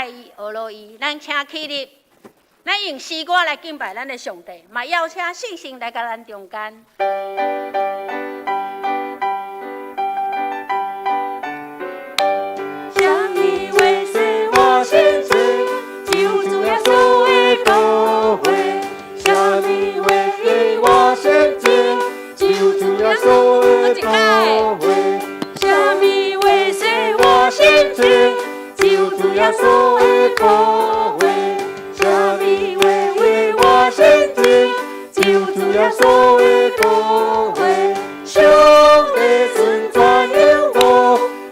拜伊、學落伊。咱請起立，咱用詩歌來敬拜咱的上帝，嘛邀請聖神來佮咱中間。啥物話洗我身軀，只有主耶穌的寶血。啥物話洗我身軀，只有主耶穌的寶血。啥物話洗我身軀，只有主耶穌的寶血。啥物話為我身軀，只有主耶穌的寶血。上帝存在有我，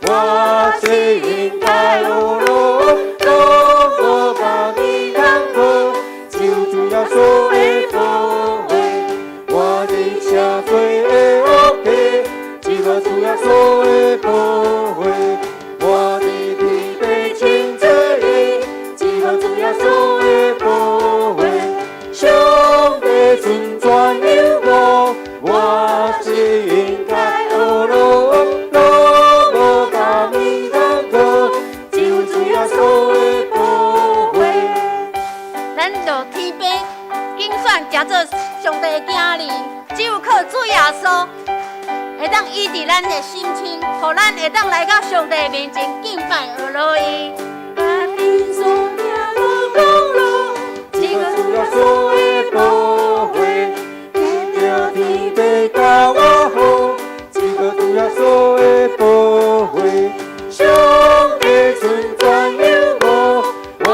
我是應該學路，攏無別物通好，只有主耶穌的寶血。我伫赦罪的福氣，只有主耶穌的寶血。我伫天父親切的，只有主耶穌的寶血。上帝存在有我，我是應該學路，攏無別物通好，只有主耶穌的寶血。咱就天父揀選成做上帝的囝兒，只有靠主耶穌會當醫治咱的心情，予咱會當來到上帝的面前敬拜學落伊。家己所聽無講路，只有主耶穌的寶血，得著天父佮我好，只有主耶穌的寶血。上帝存在有我，我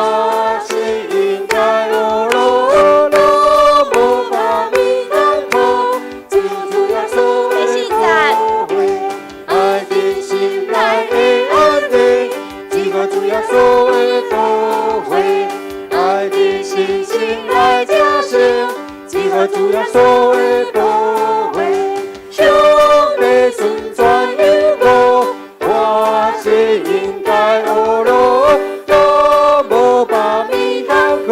是應該學路，攏無別物通好，只有主耶穌的寶血。愛佇心內的安慰，只有主耶穌的寶血。愛佇信心來得勝，只有主耶穌的寶血。上帝存在有我，我是應該學路，攏無別物通好，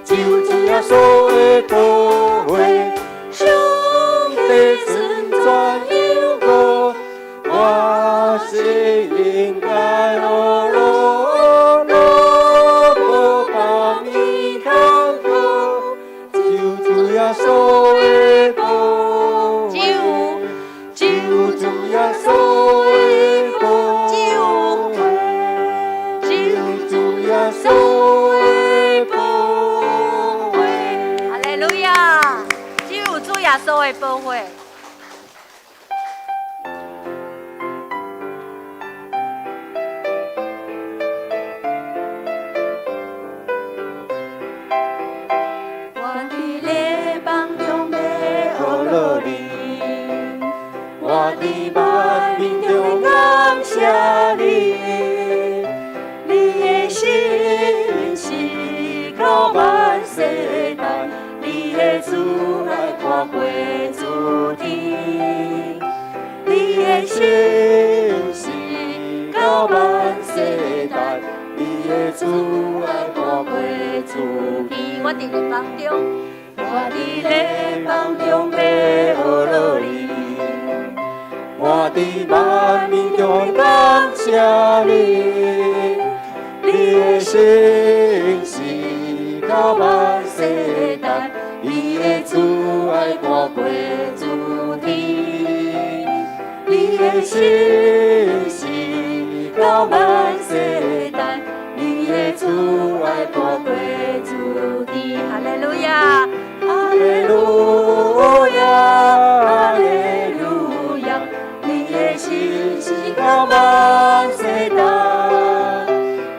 只有主耶穌的寶血。上帝存在有我，我是應該學路，攏無別物通好，只有主耶穌的寶血。只有只有主耶穌的寶只有血，只有主耶穌的寶血。哈利路亞！只有主耶穌的寶血。我佇禮拜中欲學落你，我佇萬民中感謝你，你的信實到萬世代，你的慈愛闊過諸天，你的信實到萬世代，你的慈愛闊過諸天。我佇列邦中，我佇列邦中欲學落你，我佇萬民中感謝你，你的信實到萬世代，你的慈愛闊過諸天，你的信實到萬世代，你的慈愛闊過諸天。哈利路亞！哈利路亞，哈利路亞，你的信實到萬世代。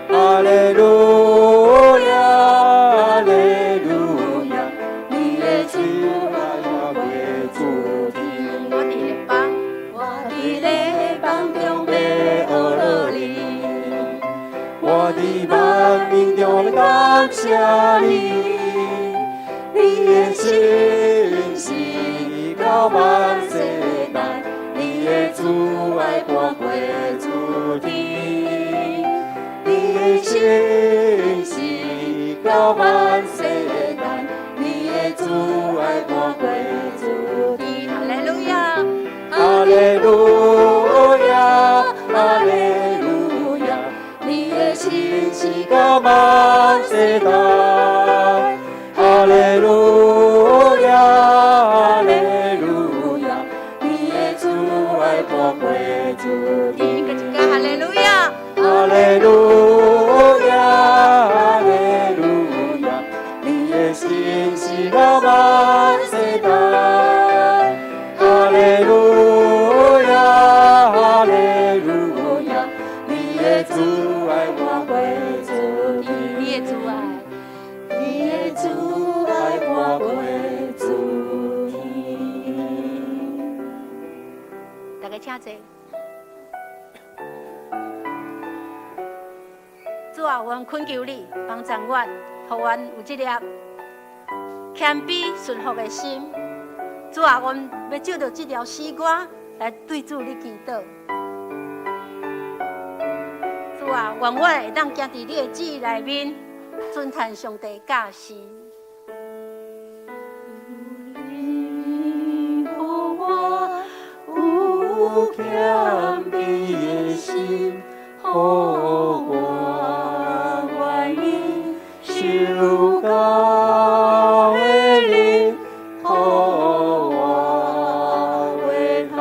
哈利路亞，哈利路亞，你的慈愛闊過諸天。我佇列邦，我佇列邦中欲學落你，我佇萬民中感謝你，你的信實到萬世代，你的慈愛闊過諸天，你的信實到萬世代，你的慈愛闊過諸天。哈利路亞！哈利路亞，哈利路亞，你的信實到萬萬世代。哈利路亞，哈利路亞，你的慈愛瞞過諸天。閣一擺哈利路亞，哈利路亞，哈利路亞，你的信實到萬世代。哈利路亞，哈利路亞，你的慈愛瞞過諸天。你的慈愛，你的慈愛瞞過諸天。大家請坐。主啊，阮懇求你幫助阮，予阮有這粒謙卑順服的心。主啊，阮欲藉著這條詩歌來對主你祈禱。主啊，願我會當行佇你的旨意內面，尊嘆上帝教示。你予我有謙卑的心，予我願意受教的靈，予我會當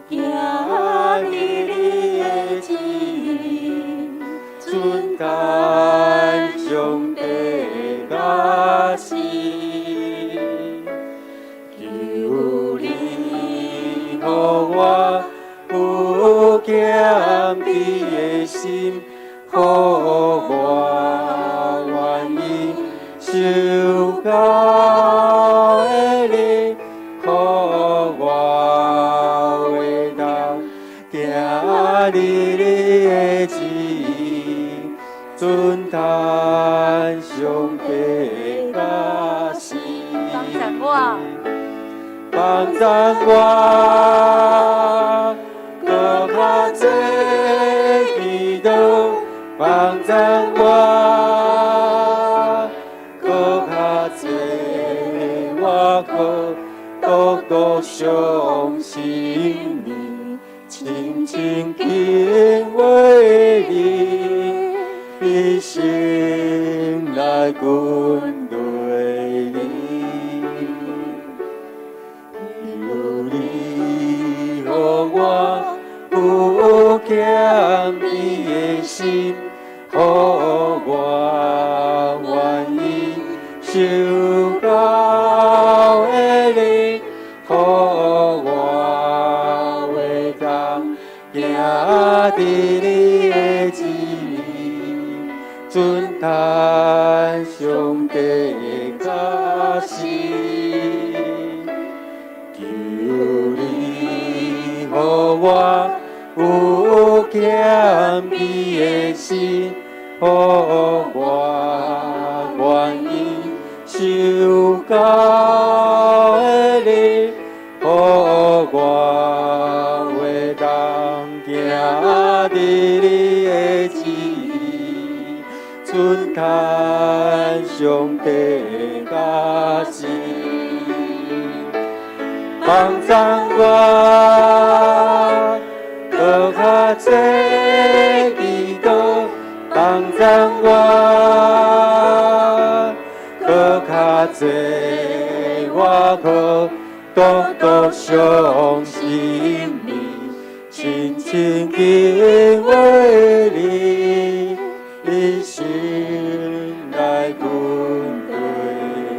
行佇你的旨意，尊嘆上帝教示。求你予我有謙卑的心，予我願意受教的靈，予我會當行佇你的旨意，尊嘆上帝教示。幫助我，幫助我，閣較濟祈禱，幫助我，閣較濟我可獨獨相信你，深深敬畏你，一生來跟隨你。求你予我有謙卑的心，予我願意受教的靈，予我會當行佇你的旨意，尊嘆上帝教示。求你予我有謙卑的心，予我願意受教的靈，予我會當行佇你的旨意，尊嘆上帝教示。幫助我，閣較濟祈禱，幫助我，閣較濟我可獨獨相信你，深深敬畏你，一生來跟隨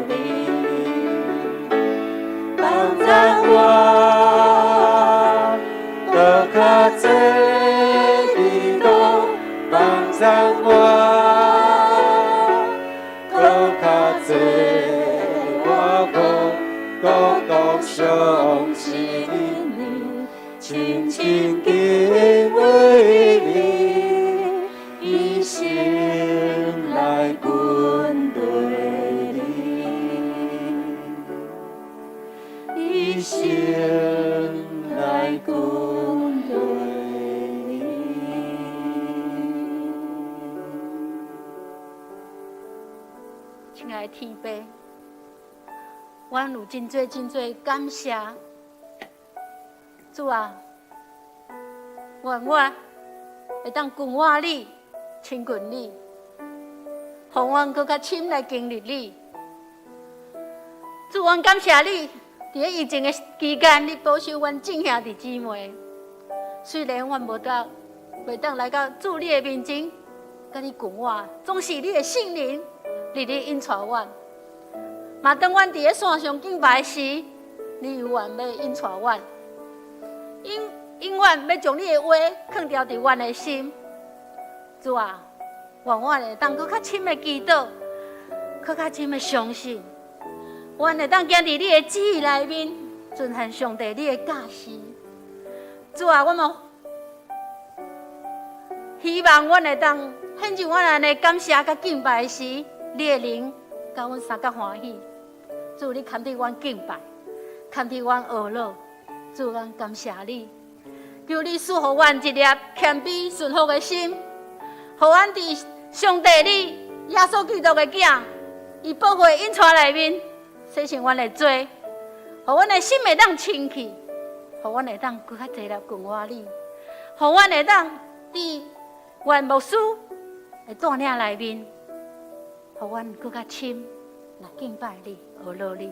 你。幫助我，閣較濟祈禱，幫助我，閣較濟我可獨獨相信你，深深敬畏你，一生來跟隨你。一生來跟隨你。親愛的天父，阮有真濟真濟感謝。主啊，願我會當跟活你，親近你。予阮閣較深來經歷你。主，阮感謝你，佇咧疫情的期間，你保守阮眾兄弟姊妹。雖然阮無得，袂當來到主你的面前，佮你共活，總是你的聖靈日日引帶阮。嘛，當阮佇咧線上敬拜時，你猶原欲引帶阮，永永遠欲將你的話囥牢佇阮的心。主啊，願阮會當閣較深的祈禱，閣較深的相信，阮會當行佇你的旨意內面，遵行上帝你的教示。主啊，我嘛希望阮會當獻上阮按呢感謝佮敬拜時，你的靈共阮相佮歡喜。主，你堪得阮敬拜，堪得阮呵咾。主，咱感謝你，求你賜予阮一粒謙卑順服的心，予阮佇上帝你耶穌基督的囝，伊寶血引帶內面，洗淨阮的罪，予阮的心會當清氣，予阮會當閣較濟來跟隨你，予阮會當佇阮牧師的帶領內面，予阮閣較深來敬拜你、呵咾你。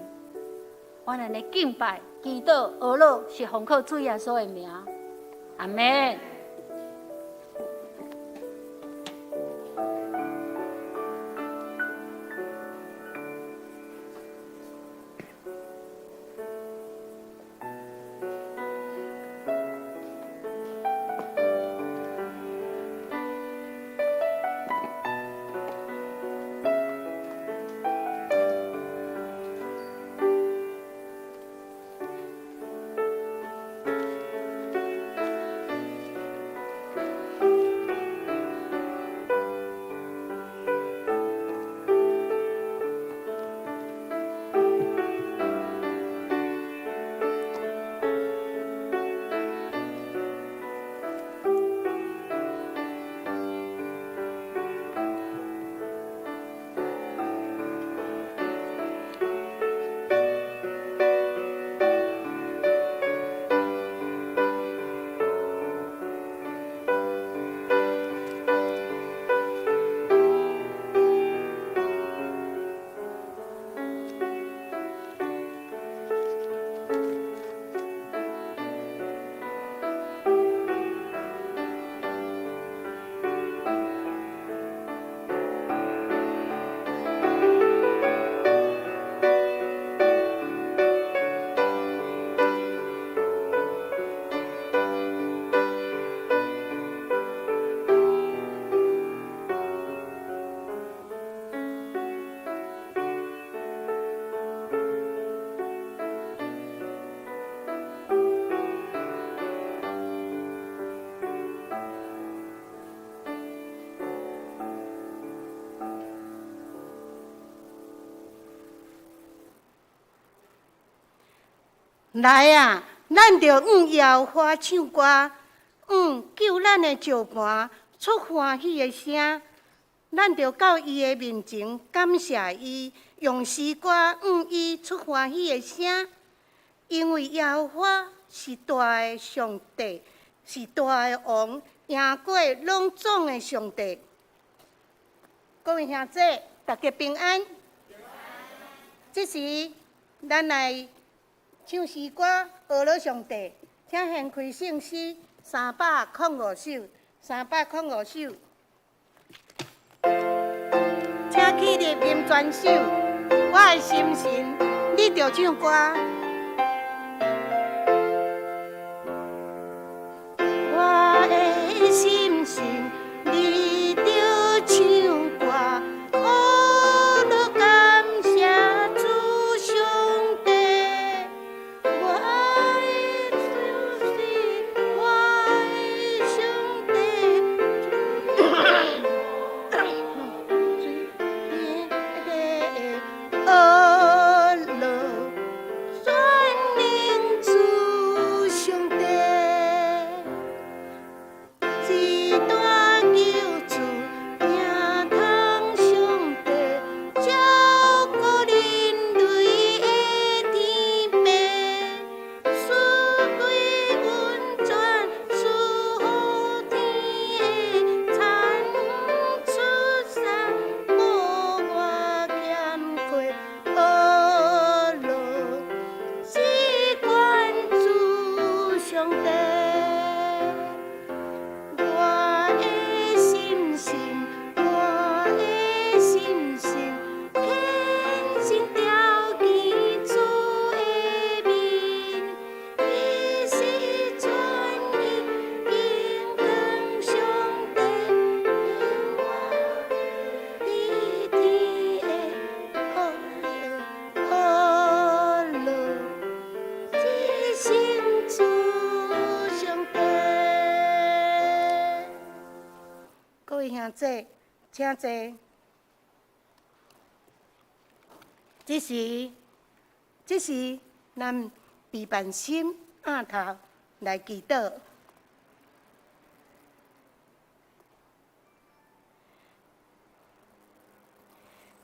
阮按呢敬拜、祈禱、呵咾，是奉靠主耶穌的名，阿們。來啊，咱著向耶和華唱歌，向救咱的石磐出歡喜的聲。咱著到伊的面前感謝伊，用詩歌向伊出歡喜的聲。因為耶和華是大的上帝，是大的王，贏過攏總的上帝。各位兄弟，大家平安。這時，咱來唱詩歌，呵咾上帝，請掀開聖詩305首，305首。請起立吟全首，我的心神，你著唱歌。我的心神，你著唱歌，呵咾感謝主上帝。我的心神，我的上帝。呵咾主。姊，請坐。這時，這時，咱閉目心仰頭來祈禱。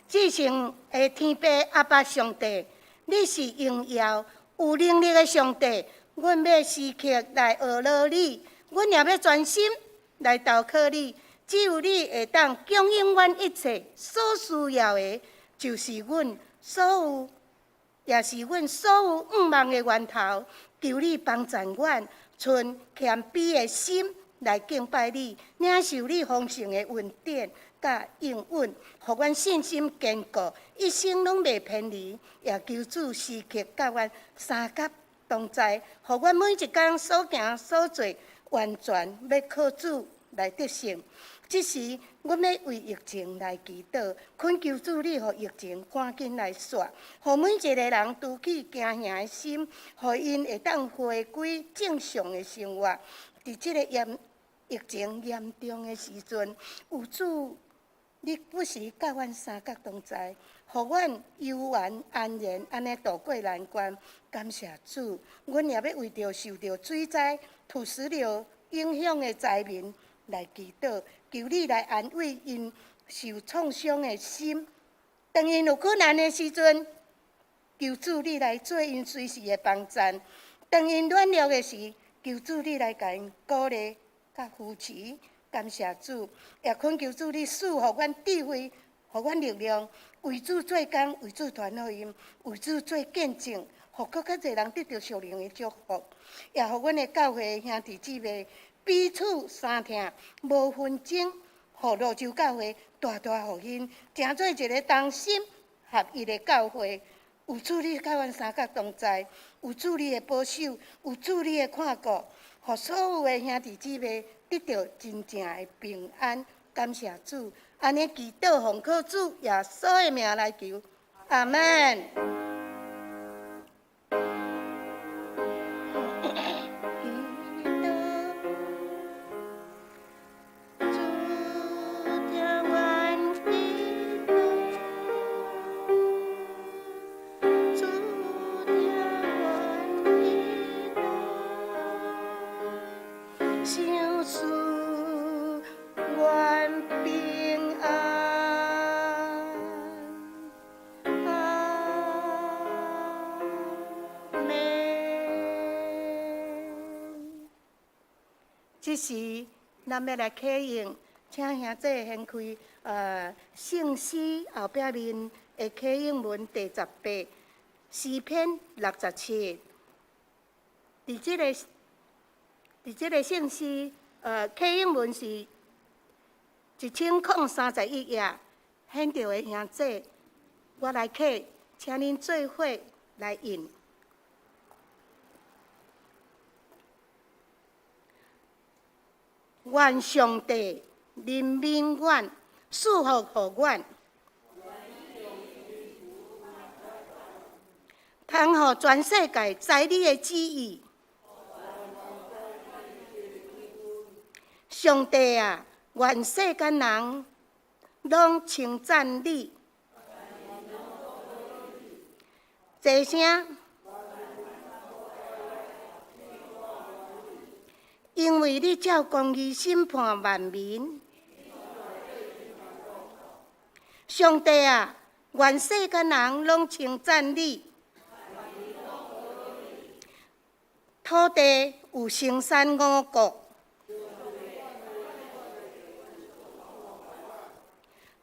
至聖的天父阿爸上帝，你是榮耀有能力的上帝，阮欲時刻來學落你，阮也欲專心來投靠你。只有你會當供應阮一切所需要的，就是阮所有，也是阮所有願望的源頭。求你幫贊阮，存謙卑的心來敬拜你，領受你豐盛的恩典佮應允，予阮信心堅固，一生攏袂偏離。也求主時刻佮阮相佮同在，予阮每一工所行所做，完全欲靠主來得勝。這時，阮欲為疫情來祈禱，懇求主你予疫情趕緊來煞，予每一个人除去驚嚇的心，予𪜶會當回歸正常的生活。佇這个嚴疫情嚴重的時陣，有主你不時佮阮相佮同在，予阮悠然安然按呢渡過難關。感謝主，阮也欲為著受著水災、土石流影響的災民來祈禱，求你來安慰𪜶受創傷的心。當𪜶有困難的時陣，求主你來做𪜶隨時的幫贊。當𪜶軟弱的時，求主你來共𪜶鼓勵佮扶持。感謝主，也懇求主你賜予阮智慧，予阮力量，為主做工，為主傳福音，為主做見證，予閣較濟人得著屬靈的祝福，也予阮的教會兄弟姊妹彼此相疼，無紛爭，予蘆洲教會大大復興，成做一个同心合一的教會。有主你佮阮相佮同在，有主你的保守，有主你的看顧，予所有的兄弟姊妹得著真正的平安。感謝主，按呢祈禱奉靠主耶穌的名來求，阿們。相思願平安，阿們。這時，咱欲來啟用，請兄姊掀開聖詩後壁面的啟應文第18詩篇67。佇這個佇這个聖詩，啟應文是1031頁，現場的兄姊，我來啟，請恁做伙來印。願上帝憐憫阮，賜福予阮，通予全世界知你的旨意。上帝啊，願世間人攏稱讚你。齊聲，因為你照公義審判萬民。上帝啊，願世間人攏稱讚你。土地有生產五穀。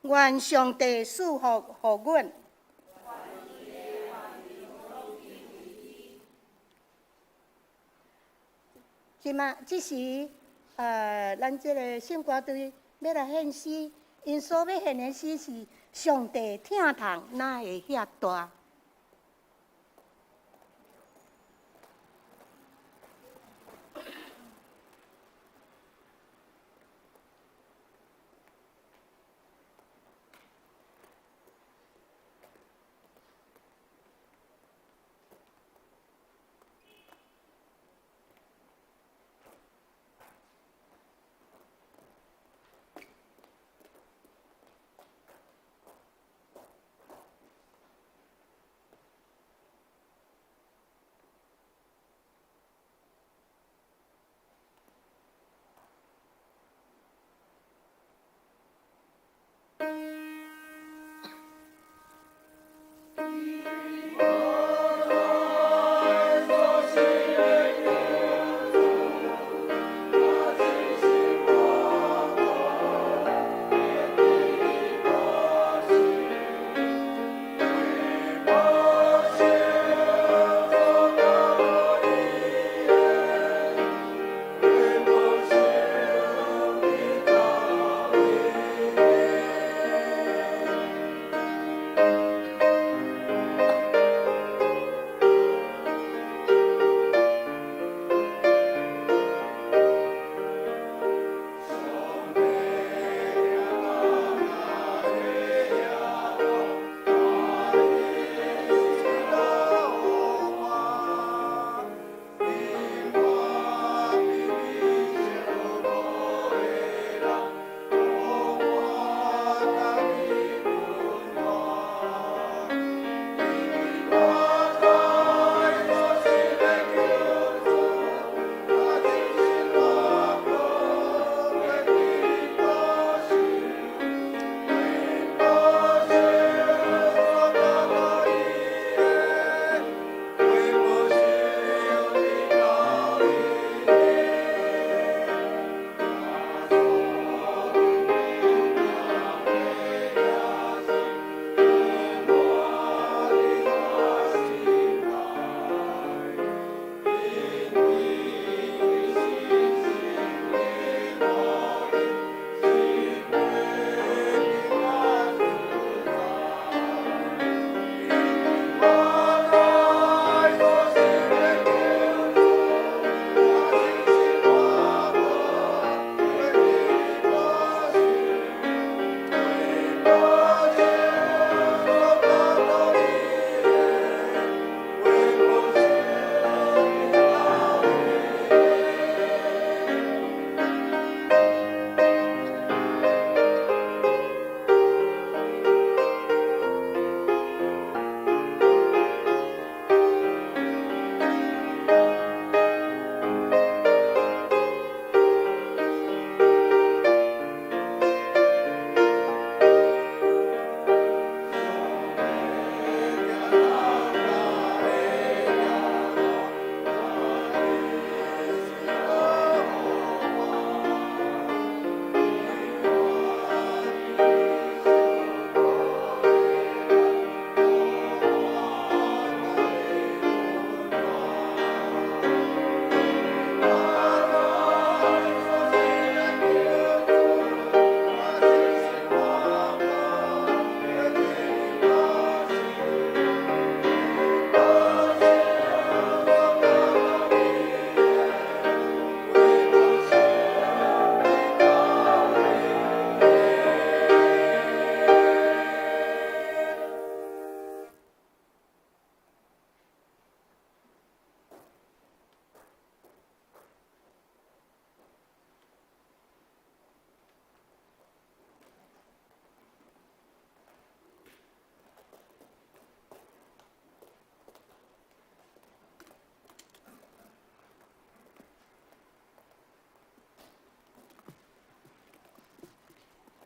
願上帝賜福予阮。這馬這時，咱這个聖歌隊欲來獻詩，𪜶所欲獻的詩是：上帝疼痛哪會遐大？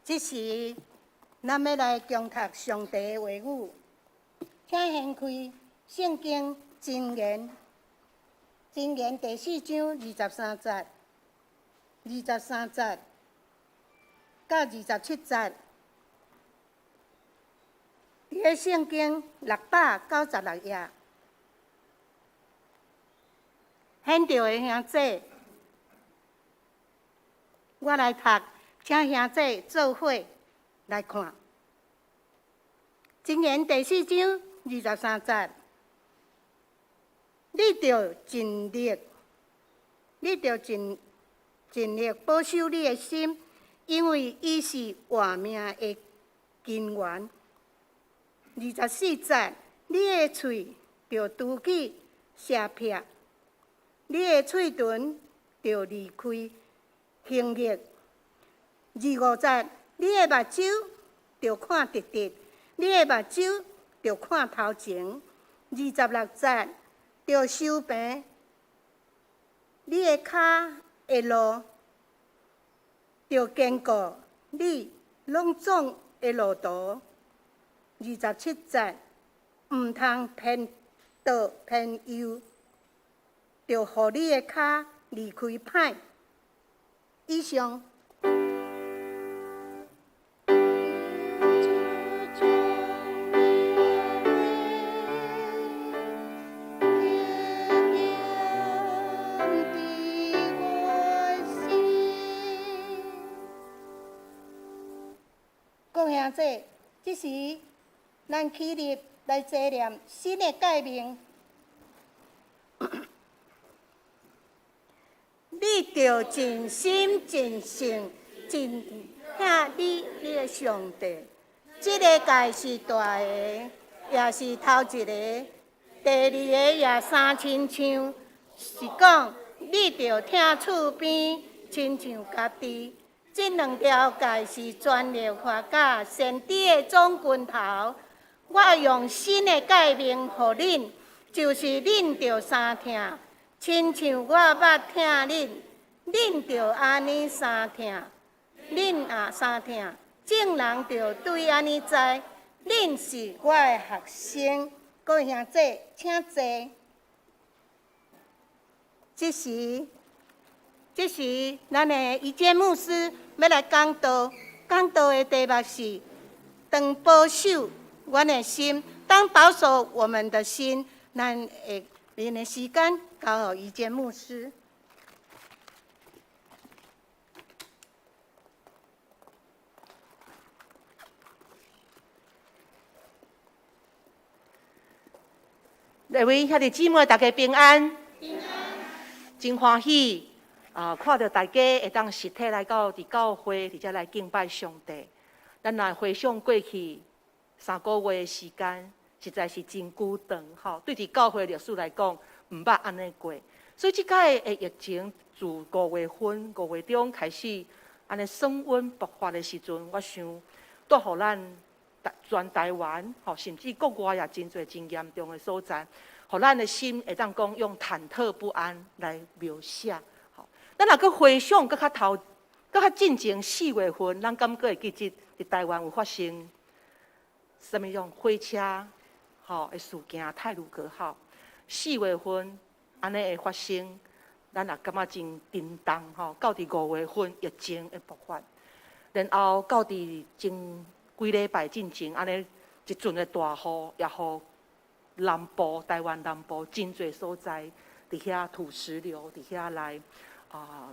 這時，咱欲來恭讀上帝的話語，請掀開聖經箴言，箴言第四章二十三節，二十三節到二十七節，佇个聖經696頁，現場的兄姊，我來讀，請兄姊做伙來看。箴言第四章二十三節，你著盡力，你著盡盡力保守你的心，因為伊是活命的根源。二十四節，你的喙著除去邪癖，你的喙唇著離開行惡。25節，你的目睭著看直直，你的目睭著看頭前。26節，著修平你的跤的路，著堅固你攏總的路途。27節，毋通偏倒偏右，著予你的跤離開歹。以上。各位兄姊，這時咱起立來齊念新的誡命。你著盡心、盡性、盡意疼你你的上帝。這個誡是大个，也是頭一个。第二个也相親像，是講你著疼厝邊，親像家己。這兩條誡是全律法佮先知的總拳頭。我用新的誡命予恁，就是恁著相疼，親像我捌疼恁，恁著按呢相疼，恁也相疼，眾人著對按呢知，恁是我的學生。各位兄姊，請坐。這時，這時，咱的一間牧師欲來講道，講道的題目是“當保守阮的心，當保守我們的心”。咱下面的時間交予一間牧師。各位兄弟姊妹，大家平安。平安。真歡喜啊！看著大家會當實體來到佇教會，佇遮來敬拜上帝。咱來回想過去三個月的時間，實在是真久長吼。對佇教會歷史來講，毋捌按呢過。所以這擺的疫情自五月份、五月中開始按呢升溫爆發的時陣，我想帶予咱全台灣吼，甚至國外也真濟真嚴重的所在，予咱的心會當講用忐忑不安來描寫。吼，咱若閣回想閣較頭、閣較進前四月份，咱敢閣會記得佇台灣有發生啥物種火車吼的事件？太魯閣號四月份按呢會發生，咱也感覺真震動吼。到佇五月份疫情的爆發，然後到佇前幾禮拜進前，按呢一陣的大雨，也予南部台灣南部真濟所在，佇遐土石流，佇遐來啊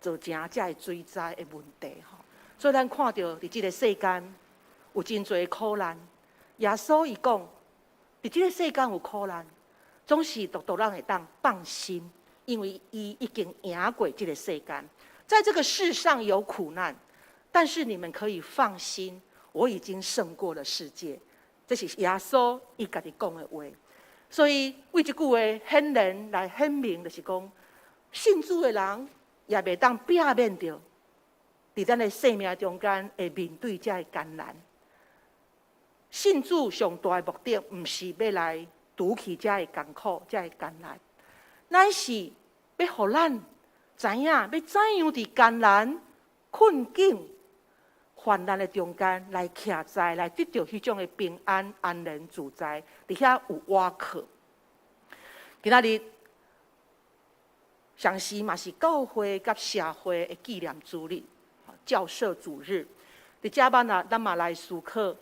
造成這个水災的問題吼。所以咱看著佇這个世間有真濟苦難，耶穌伊講，佇這个世間有苦難，總是獨獨咱會當放心，因為伊已經贏過這个世間。在這個世上有苦難，但是你們可以放心，我已經勝過了世界。這是耶穌伊家己講的話。所以為這句話顯然來顯明，就是講信主的人也袂當避免著，佇咱的生命中間會面對這个艱難。信主上大的目的，毋是欲來除去這个艱苦、這个艱難，乃是欲予咱知影，欲怎樣佇艱難、困境、煩患難的中間來徛在，來得著彼種的平安、安然自在，佇遐有倚靠。今仔日，同時嘛是教會佮社會的紀念主日，教社主日。佇遮咱啊，咱嘛來思考，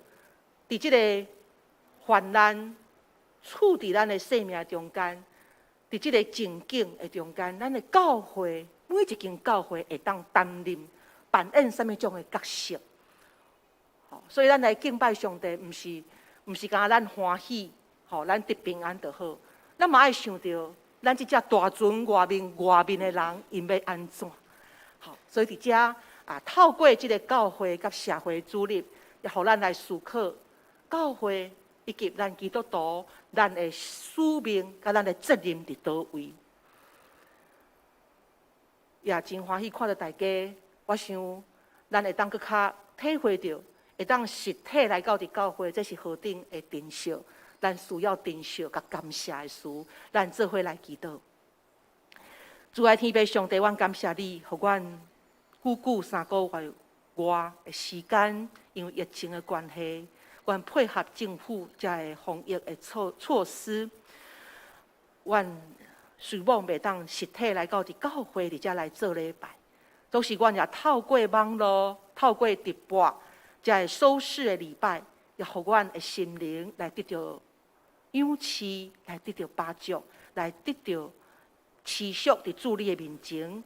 佇這个患難處佇咱的生命中間，佇這个情景的中間，咱的教會每一間教會會當擔任扮演啥物種的角色？所以咱來敬拜上帝，毋是干焦咱歡喜，吼，咱得平安就好。咱嘛愛想著，咱這隻大船外面外面的人，𪜶欲按怎？好，所以佇遮啊，透過這个教會佮社會主日，也予咱來思考教會以及咱基督徒，咱的使命佮咱的責任佇佗位。也真歡喜看著大家，我想咱會當閣較體會著，會當實體來到佇教會，這是何等的珍惜，咱需要珍惜佮感謝的事，咱做伙來祈禱。主愛天父上帝，阮感謝你，予阮久久3個月外的時間，因為疫情的關係，阮配合政府遮个防疫的措施，阮雖罔袂當實體來到佇教會佇遮來做禮拜，都是阮也透過網路、透過直播，遮个收視的禮拜，也予阮的心靈來得著養飼，來得著飽足，來得著持續佇主你的面前，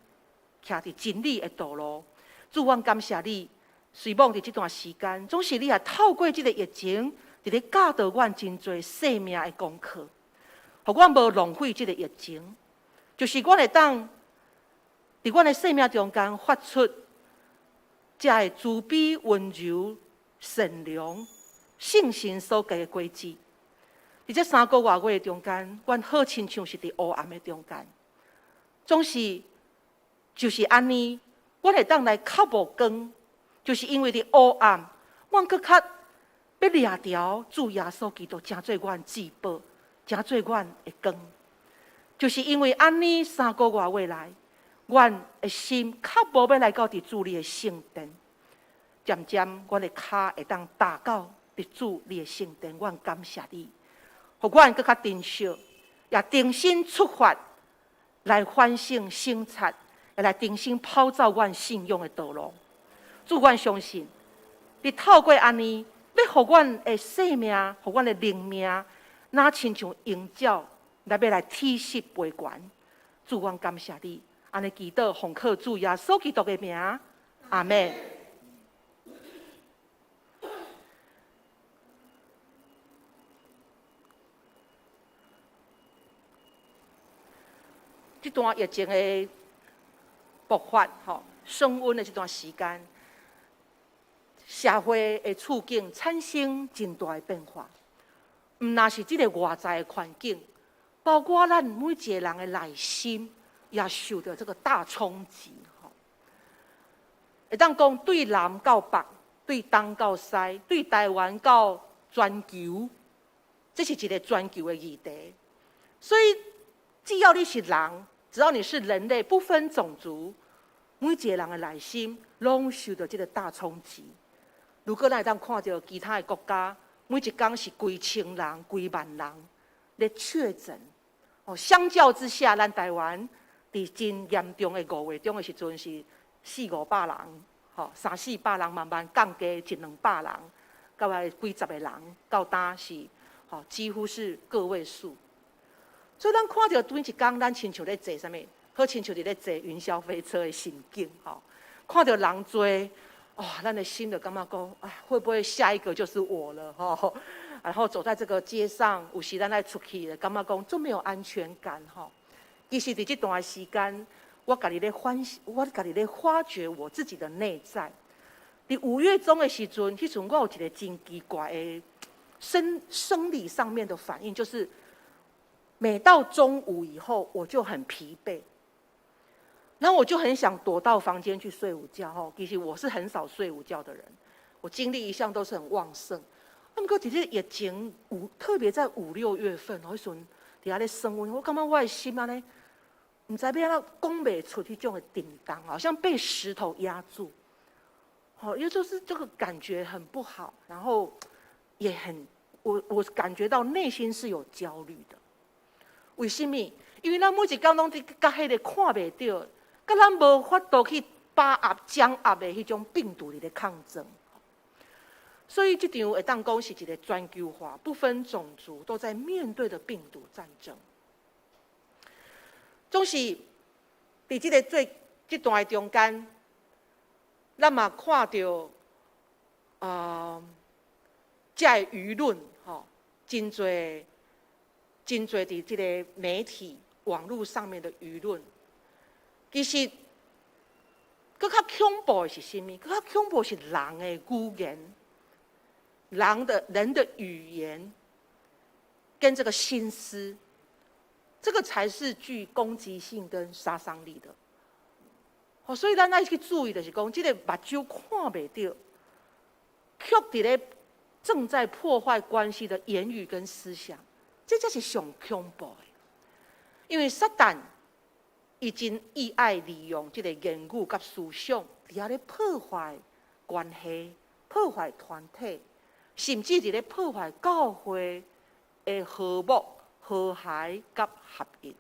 徛佇真理的道路。主，阮感謝你，雖罔佇這段時間，總是你也透過這个疫情，佇咧教導阮真濟生命的功課，予阮無浪費這个疫情，就是阮會當佇阮的生命中間發出遮个慈悲、溫柔、善良、聖神所結的果子。佇這3個外月中間，阮好親像是佇烏暗的中間，總是就是按呢，阮會當來較無光，就是因為佇烏暗，阮閣較欲掠著主耶穌基督，成做阮至寶，成做阮的光。就是因為按呢3個外月來，阮的心較無欲來到佇主你的聖殿，漸漸阮的跤會當踏到佇主你的聖殿，阮感謝你，予阮閣較珍惜，也重新出發來反省省察，也來重新跑走阮信仰的道路。主，阮相信，你透過按呢，欲予阮的生命，予阮的靈命，若親像鷹鳥來欲來體恤飛懸。主，阮感謝你，按呢祈禱奉靠主耶穌基督的名，阿們。這段疫情的爆發，吼，升溫的這段時間，社會的處境產生真大的變化。毋但是這个外在的環境，包括咱每一个人的內心，也受著這个大衝擊。吼，會當講對南到北，對東到西，對台灣到全球，這是一个全球的議題。所以，只要你是人，只要你是人類，不分種族，每一个人的內心攏受著這个大衝擊。如果咱會當看著其他的國家，每一工是幾千人、幾萬人咧確診，哦，相較之下，咱台灣佇真嚴重的5月中的時陣是四五百人，吼，三四百人慢慢降低一兩百人，到來幾十个人，到今是吼幾乎是個位數。所以咱看著每一工，咱親像咧坐啥物，好親像佇咧坐雲霄飛車的心境，吼，看著人濟，哦，咱的心就感覺講，哎，會不會下一個就是我了？吼，然後走在這個街上，有時咱愛出去，就感覺講足沒有安全感，吼。其實佇這段時間，我家己咧反省，我家己咧發掘我自己的內在。佇5月中的時陣，彼陣我有一個真奇怪的生理上面的反應，就是每到中午以後，我就很疲憊，然後我就很想躲到房間去睡午覺。吼，其實我是很少睡午覺的人，我精力一向都是很旺盛。啊，毋過佇這疫情五，特別在五六月份，彼時陣佇遐咧升溫，我感覺我的心按呢，毋知欲按怎講袂出彼種的沉重，好像被石頭壓住。好，也就是這個感覺很不好，然後也很，我感覺到內心是有焦慮的。為什麼？因為咱每一工攏佇佮彼個看袂著，佮咱無法度去把握、掌握的彼種病毒佇咧抗爭。所以這場會當講是一個全球化、不分種族都在面對的病毒戰爭。總是佇這個最這段的中間，咱嘛看著啊，這个輿論吼，真濟真濟佇這個媒體、網路上面的輿論，其實閣較恐怖的是啥物？閣較恐怖是人的語言，人的語言跟這個心思，這個才是具攻擊性跟殺傷力的。哦，所以咱愛去注意的是講，這个目睭看袂著，卻佇咧正在破壞關係的言語跟思想，這才是上恐怖的。因為撒旦伊真意愛利用這个言語佮思想，佇遐咧破壞關係、破壞團體，甚至佇咧破壞教會的和睦、和諧佮合一。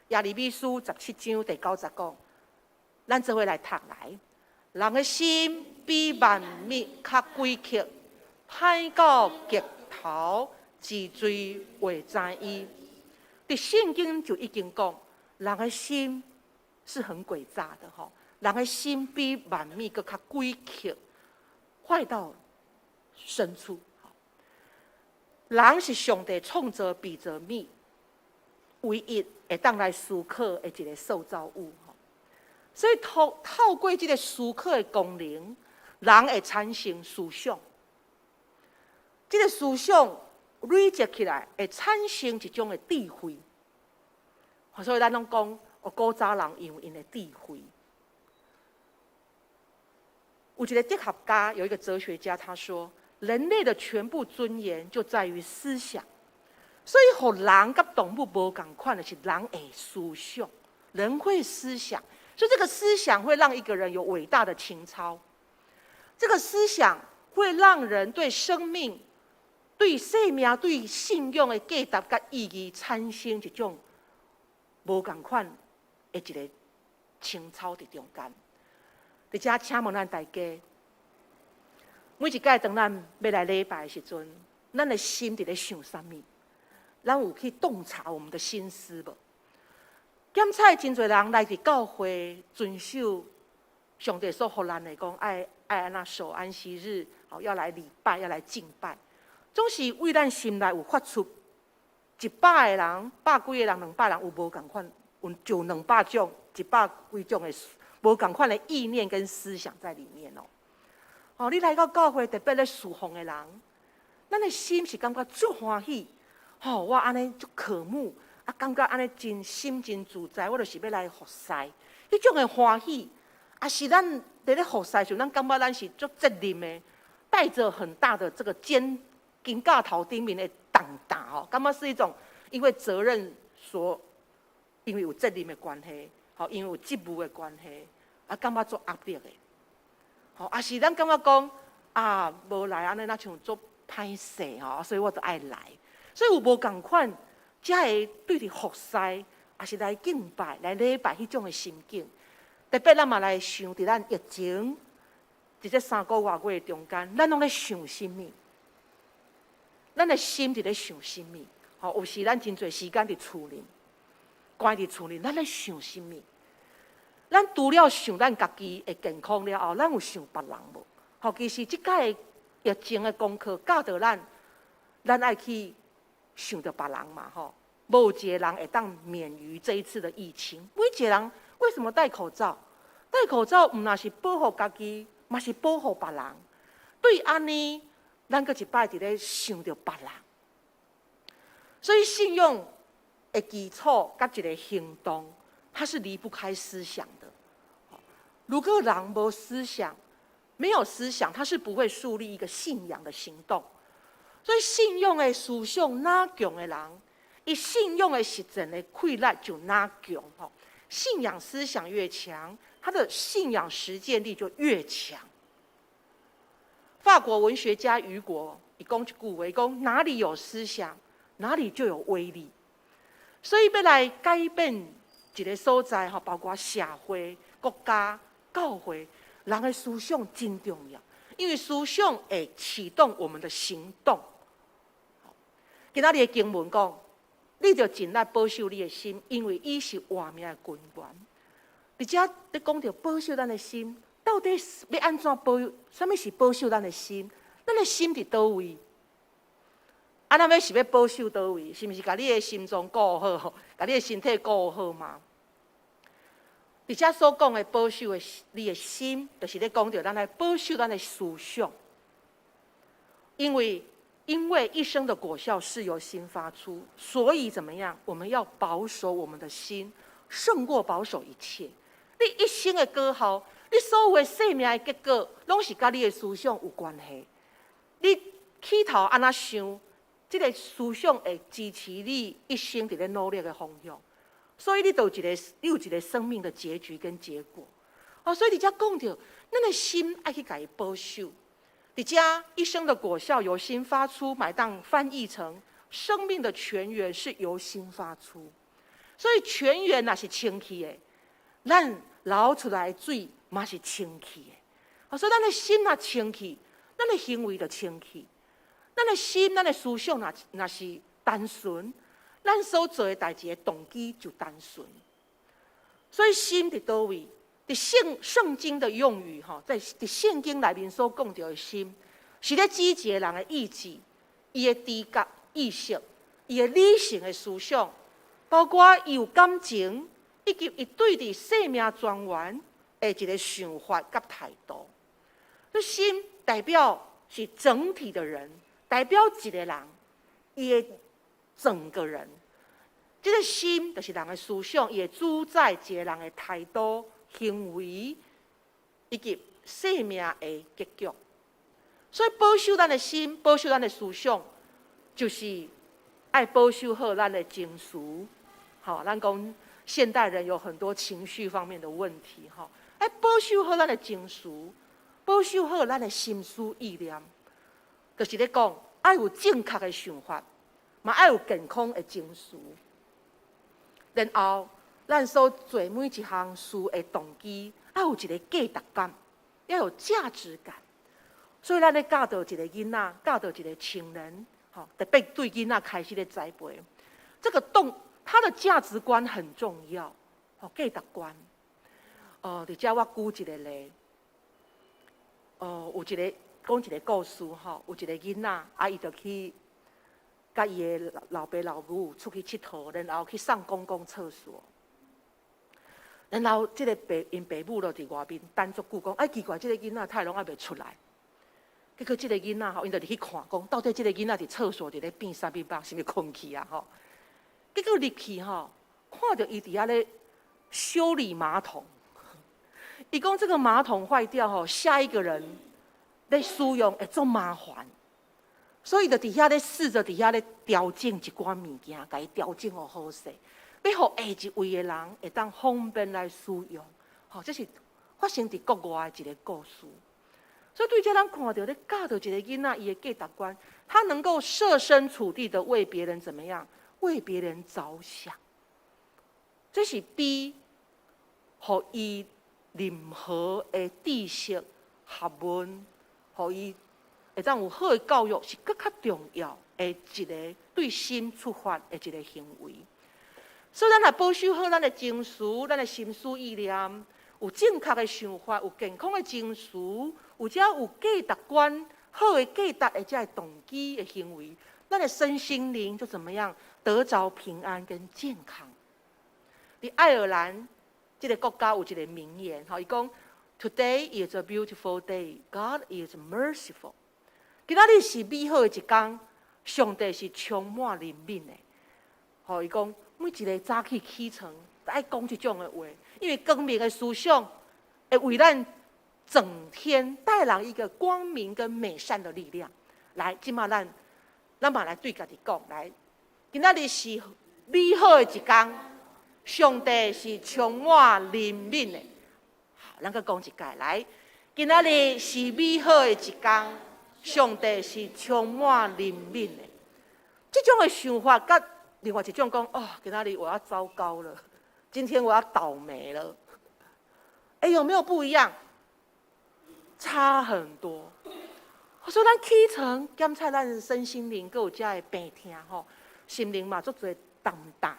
耶利米書17章第9節講：咱做伙來讀來，人的心比萬物較詭譎，歹到極頭，是誰會知伊？佇聖經就已經講，人的心是很詭詐的吼，人的心比萬物閣較詭譎，壞到深處。人是上帝創造被造物唯一會當來思考的一个受造物。所以透過這个思考的功能，人會產生思想。這个思想累積起來，會產生一種的智慧。所以咱攏講，哦，古早人有𪜶的智慧。有一个哲學家，有一個哲學家，他說：人類的全部尊嚴就在於思想。所以，予人佮動物無仝款的是，人會思想，人會思想，所以這個思想會讓一個人有偉大的情操。這個思想會讓人對生命、對生命、對信仰的價值佮意義產生一種無仝款的一个情操佇中間。佇遮請問咱大家，每一擺當咱欲來禮拜的時陣，咱的心佇咧想啥物？咱有去洞察我們的心思無？檢查真濟人來佇教會遵守上帝所予咱的講，愛按怎守安息日，好要來禮拜，要來敬拜，總是為咱心內有發出100個人、百幾個人、200人有無仝款，有就200種、100幾種的無仝款的意念跟思想在裡面哦。哦，你來到教會特別咧事奉的人，咱的心是感覺足歡喜。吼，我按呢足渴慕，啊，感覺按呢真心真自在，我就是欲來服侍。彼種的歡喜，啊是咱佇咧服侍時，咱感覺咱是足責任的，帶著很大的這個肩肩胛頭頂面的重擔吼，感覺是一種因為責任所，因為有責任的關係，吼，因為有職務的關係，啊，感覺足壓力的。吼，啊是咱感覺講啊，無來按呢，若像足歹勢吼，所以我都愛來。所以有無仝款，才會對佇服侍，抑是來敬拜、來禮拜彼種的心境。特別咱嘛來想，佇咱疫情，佇這3個外月中間，咱攏咧想啥物？咱的心佇咧想啥物？吼，有時咱真濟時間佇厝裡，關佇厝裡，咱咧想啥物？咱除了想咱家己的健康了後，咱有想別人無？吼，其實這擺疫情的功課教導咱，咱愛去想著別人嘛，吼，無一个人會當免於這一次的疫情。每一個人為什麼戴口罩？戴口罩毋但是保護家己，嘛是保護別人。對按呢，咱閣一擺佇咧想著別人。所以信仰的基礎佮一个行動，它是離不開思想的。如果人無思想，沒有思想，他是不會樹立一個信仰的行動。所以信仰的思想若強的人，伊信仰的實踐的氣力就若強吼。信仰思想越強，他的信仰實踐力就越強。法國文學家雨果伊講一句話，伊講哪裡有思想，哪裡就有威力。所以欲來改變一个所在，吼，包括社會、國家、教會，人的思想真重要，因為思想會啟動我們的行動。今仔日的經文講，你著盡力保守你的心，因為伊是活命的根源。佇遮咧講著保守咱的心，到底欲按怎保？啥物是保守咱的心？咱的心佇佗位？啊，咱欲是欲保守佗位？是毋是共你的心臟顧好，共你的身體顧好嗎？佇遮所講的保守的你的心，就是咧講著咱來保守咱的思想。因為一生的果效是由心發出，所以怎麼樣？我們要保守我們的心，勝過保守一切。你一生的果效，你所有的生命的結果，攏是佮你的思想有關係。你起頭按怎想，這个思想會支持你一生佇咧努力的方向。所以你就有一個，你有一個生命的結局跟結果。哦，所以佇遮講著，咱的心愛去共伊保守。佇遮一生的果效由心發出，嘛會當翻譯成生命的泉源是由心發出。所以泉源若是清氣的，咱流出來的水嘛是清氣的。所以咱的心若清氣，咱的行為就清氣。咱的心、咱的思想若是單純，咱所做的代誌的動機就單純。所以心佇佗位？佇聖經的用語，吼，在佇聖經內面所講著的心，是咧指一个人的意志、伊的知覺、意識、伊的理性的思想，包括伊有感情，以及伊對佇生命泉源的一个想法佮態度。這心代表是整體的人，代表一个人，伊的整個人。這个心就是人的思想，伊會主宰一个人的態度、行為以及生命的結局。所以保守咱的心，保守咱的思想，就是愛保守好咱的情緒。好，咱講現代人有很多情緒方面的問題，吼，愛保守好咱的情緒，保守好咱的心思意念，就是咧講愛有正確的想法，嘛愛有健康的情緒。然後，咱所做每一項事的動機，愛有一个價值感，要有價值感。所以，咱咧教導一个囡仔，教導一个青年，吼，特別對囡仔開始咧栽培，這個動，他的價值觀很重要，吼，價值觀。哦，佇遮我舉一个例，哦，有一个講一个故事，吼，有一个囡仔，啊，伊就去佮伊的老爸老母出去𨑨迌，然後去上公共廁所。然後這个爸𪜶爸母就佇外面等足久，講哎奇怪，這个囡仔太攏猶未出來。結果這个囡仔吼，𪜶就入去看，講到底這个囡仔佇廁所佇咧變啥物目，是毋是睏去啊？吼！結果入去吼，看著伊佇遐咧修理馬桶。伊講這个馬桶壞掉吼，下一個人咧使用會足麻煩。所以就佇遐咧試著佇遐咧調整一寡物件，共伊調整予好勢，欲予下一位的人會當方便來使用。吼，這是發生佇國外的一个故事。所以對這咱看著咧教導一个囡仔，伊的價值觀，他能夠設身處地的為別人怎麼樣？為別人着想，這是比予伊任何的知識、學問，予伊會當有好的教育，是閣較重要的一个對心出發的一个行為。所以，咱若保守好咱的情緒、咱的心思意念，有正確的想法，有健康的情緒，有遮有價值觀、好的價值的這个動機的行為，咱的身心靈就怎麼樣得著平安跟健康。佇愛爾蘭這个國家有一个名言，吼，伊講：Today is a beautiful day. God is merciful. 今仔日是美好的一工，上帝是充滿憐憫的。吼，伊講每一个早起起床，都愛講這種的話，因為光明的思想會為咱整天帶來一個光明跟美善的力量。來，這馬咱咱嘛來對家己講，來，今仔日是美好的一工，上帝是充滿憐憫的。好，咱閣講一擺，來，今仔日是美好的一工。上帝是充滿憐憫的。這種的想法，佮另外一種講，哦，今仔日我要糟糕了，今天我要倒霉了。欸，有沒有不一樣？差很多。所以咱起床檢查咱身心靈，閣有遮的病痛吼，心靈嘛足濟重擔，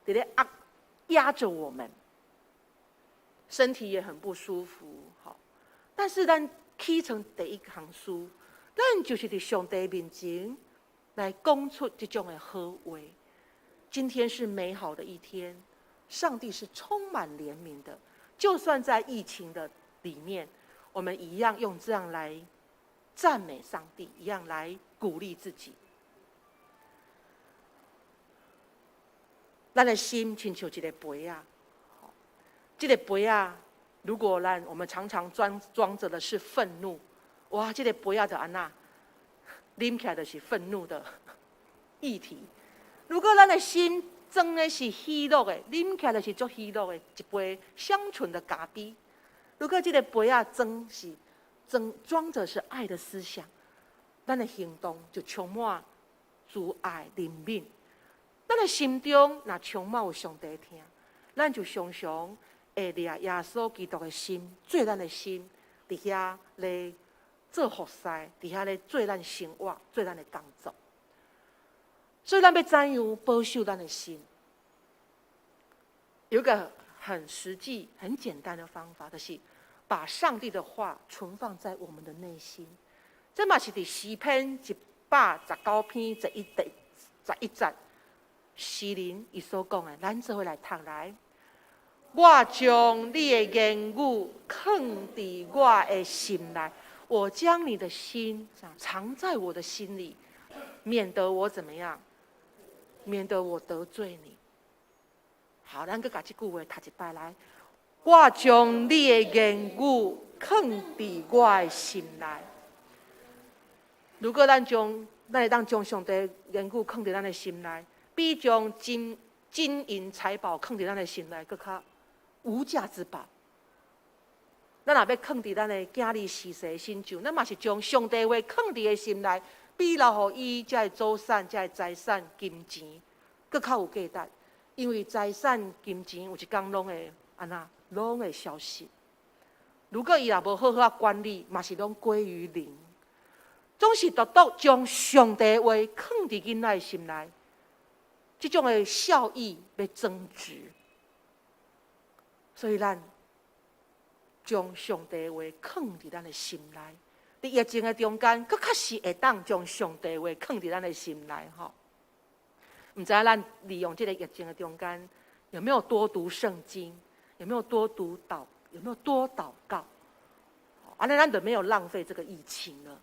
佇咧壓壓著我們，身體也很不舒服。吼，但是咱起床第一項事，咱就是佇上帝面前來講出這種的好話。今天是美好的一天，上帝是充滿憐憫的，就算在疫情的裡面，我們一樣用這樣來讚美上帝，一樣來鼓勵自己。咱的心親像一個杯仔，這個杯仔，如果咱我們常常裝著的是憤怒，哇，這個杯仔就按怎，啉起來就是憤怒的議題。如果咱的心裝的是喜樂的，啉起來就是足喜樂的一杯香醇的咖啡。如果這個杯仔裝是裝著是愛的思想，咱的行動就充滿慈愛憐憫。咱的心中若充滿有上帝疼，咱就常常會掠耶穌基督的心，做咱的心，佇遐咧做服侍，佇遐咧做咱生活，做咱的工作。所以咱欲怎樣保守咱的心？有一個很實際、很簡單的方法，就是把上帝的話存放在我們的內心。這嘛是佇詩篇119篇11節，詩人伊所講的，咱做伙來讀來。我將你的言語囥佇我的心內，我將你的心藏在我的心裡，免得我怎麼樣？免得我得罪你。好，咱閣共這句話讀一擺來。我將你的言語囥佇我的心內。如果咱會當將上帝言語囥佇咱的心內，比將金銀財寶囥佇咱的心內閣較無價之寶。咱若欲囥佇咱的囝兒時勢身上，咱嘛是將上帝話囥佇的心內，比留予伊這个祖產、這个財產、金錢，閣較有價值。因為財產、金錢有一工攏會按怎，攏會消失。如果伊若無好好管理，嘛是攏歸於零。總是獨獨將上帝話囥佇囡仔的心內，這種的效益欲增值。所以咱將上帝話囥佇咱的心內，佇疫情的中間，閣較是會當將上帝話囥佇咱的心內吼。毋知影咱利用這個疫情的中間，有沒有多讀聖經？有沒有多讀禱？有沒有多禱告？按呢咱就沒有浪費這個疫情了。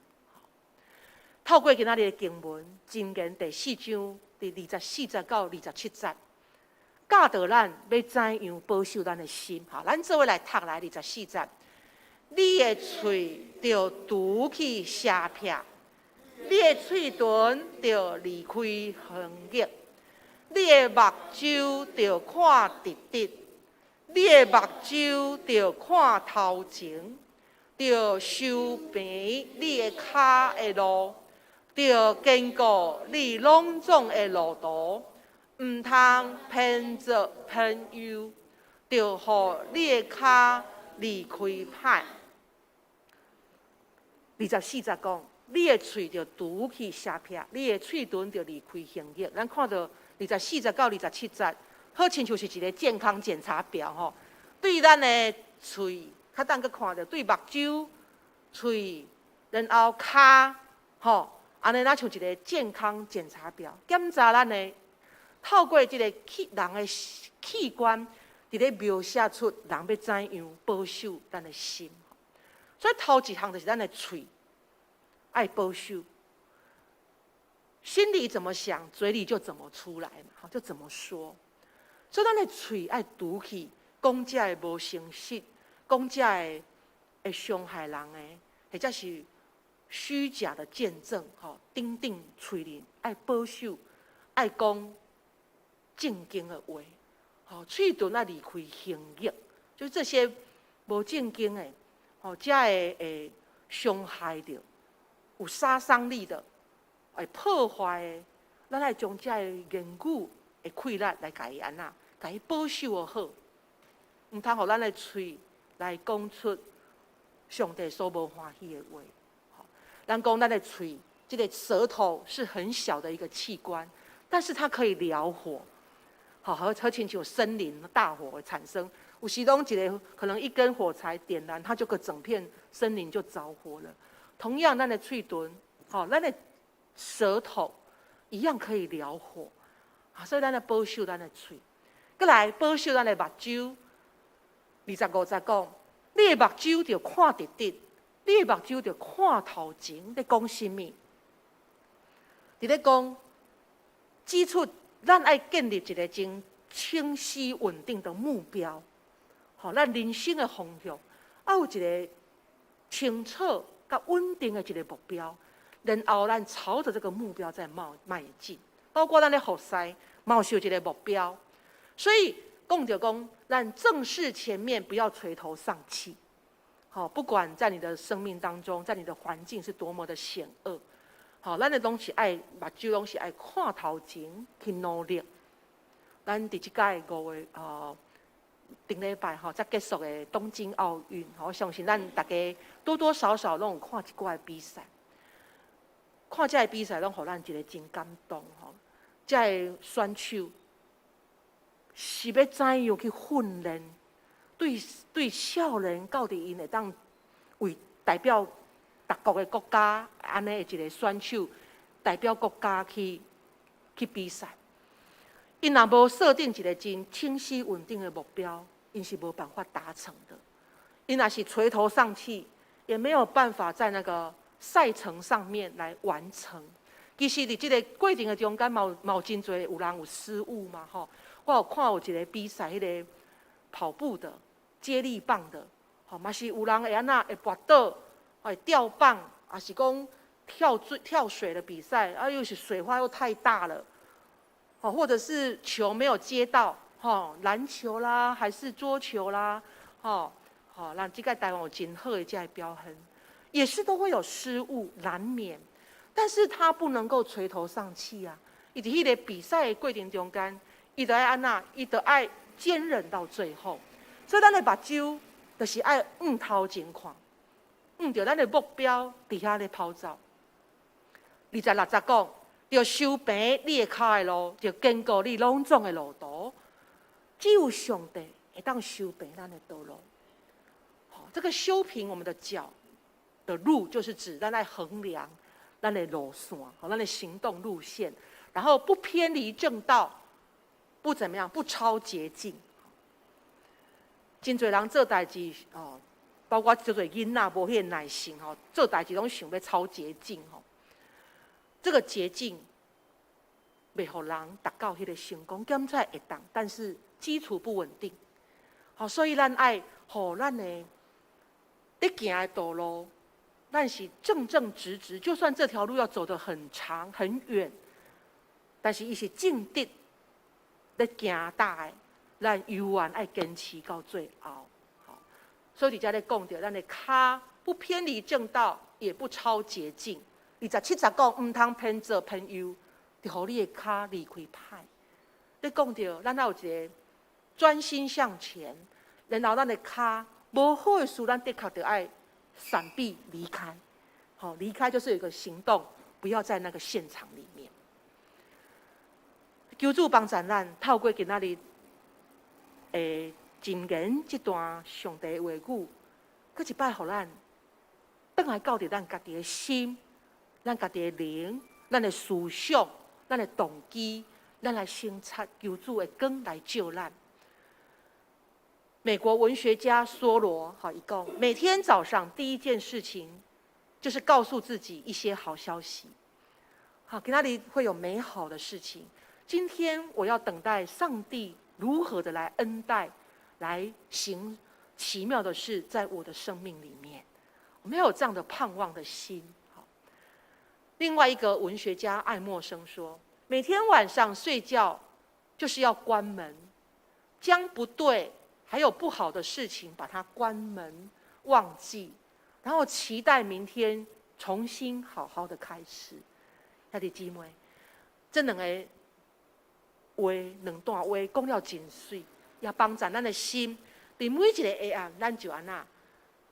透過今仔日的經文，箴言第四章第24節到27節，教導咱欲怎樣保守咱的心。好，咱做伙來讀來24節。你的喙著除去邪騙，你的喙唇著離開橫逆，你的目睭著看直直，你的目睭著看頭前，著修平你的跤的路，著堅固你攏總的路途，毋通偏做偏右，著予你的跤離開歹。24節講，你的喙著除去邪騙，你的喙唇著離開橫逆。咱看著24節到27節，好親像是一個健康檢查表吼。對咱的喙，較當閣看著對目睭、喙，然後跤，吼，按呢，若像一個健康檢查表，檢查咱的透過這個器人的器官，佇咧描寫出人欲怎樣保守咱的心。所以頭一項就是咱的喙愛保守，心裡怎麼想，嘴裡就怎麼出來嘛，就怎麼說。所以咱的喙愛除去講這个無誠實，講這个會傷害人的，或者是虛假的見證，吼，等等，喙裡愛保守，愛講正經的話，吼，喙唇愛離開橫逆，就是這些無正經的，吼，才會傷害著有殺傷力的，會破壞的，咱愛將這个言語的氣力來共伊按怎，共伊保守好，毋通予咱的喙來講出上帝所無歡喜的話。咱講咱的喙，這個舌頭是很小的一個器官，但是它可以燎火，好，好親像森林大火會產生。有時攏一个可能一根火柴點燃，它就個整片森林就着火了。同樣，咱的喙唇，好，咱的舌頭一樣可以燎火。啊，所以咱來保守咱的喙，閣來保守咱的目睭。25節講，你的目睭著看直直，你的目睭著看頭前，咧講啥物？佇咧講，指出咱愛建立一個真清晰穩定的目標，予咱人生的方向，愛有一個清楚佮穩定的一個目標，然後咱朝著這個目標在邁進。包括咱咧服侍，嘛是有一個目標。所以講著講，咱正視前面，不要垂頭喪氣。好，不管在你的生命當中，在你的環境是多麼的險惡，好，咱的攏是愛目睭攏是愛看頭前去努力。咱佇這屆5月頂禮拜吼才結束的東京奧運，我相信咱大家多多少少攏有看一寡的比賽，看這个比賽攏予咱一個真感動吼。這个選手是欲怎樣去訓練？對少年到佇𪜶會當為代表別國的國家，按呢的一個選手代表國家去比賽。𪜶若無設定一個真清晰穩定的目標，𪜶是無辦法達成的。𪜶若是垂頭喪氣，也沒有辦法在那個賽程上面來完成。其實佇這個過程的中間，嘛有真濟有人有失誤嘛，吼。我有看有一個比賽，彼個跑步的、接力棒的，吼嘛是有人會按怎會跋倒，會掉棒，抑是講跳水的比賽，啊又是水花又太大了，吼或者是球沒有接到，吼籃球啦，還是桌球啦，吼，吼，咱這個台灣有真好的這个表現，也是都會有失誤，難免。但是他不能夠垂頭喪氣啊！伊佇彼个比賽的過程中間，伊著愛按怎，伊著愛堅忍到最後。所以咱的目睭就是愛向頭前看，向著咱的目標佇遐咧跑走。26節講，著修平你的跤的路，著堅固你攏總的路途。只有上帝會當修平咱的道路。好，這個修平我們的腳的路，就是指咱來衡量咱的路線，好，咱的行動路線，然後不偏離正道，不怎麼樣，不超捷徑。真濟人做代誌哦，包括足濟囡仔無彼個耐性吼，做代誌攏想欲抄捷徑吼。這個捷徑袂予人達到彼個成功，檢查會當，但是基礎不穩定。好，所以咱愛予咱的咧行的道路，咱是正正直直，就算這條路要走得很長很遠，但是伊是正直咧行踏的，咱猶原愛堅持到最後。好，所以佇遮咧講著，咱的跤不偏離正道，也不超捷徑。27節講，毋通偏左偏右，就予你的跤離開歹。咧講著，咱愛有一個專心向前，然後咱的跤無好的事，咱的確著愛閃避離開。好，離開就是有一個行動，不要在那個現場裡面。求主幫助咱，透過今仔日箴言這段上帝的話語，閣一擺予咱轉來到佇咱家己的心、咱家己的靈、咱的思想、咱的動機，咱來省察求主的光來照咱。美國文學家梭羅，好，伊講，每天早上第一件事情，就是告訴自己一些好消息。好，今仔日會有美好的事情。今天我要等待上帝如何的來恩待，來行奇妙的事在我的生命裡面。我們要有這樣的盼望的心。好，另外一個文學家愛默生說，每天晚上睡覺就是要關門，將不對還有不好的事情把它關門忘記，然後期待明天重新好好的開始。兄弟姊妹，這兩個話，兩段話講了真媠，也幫助咱的心。佇每一个下暗，咱就按怎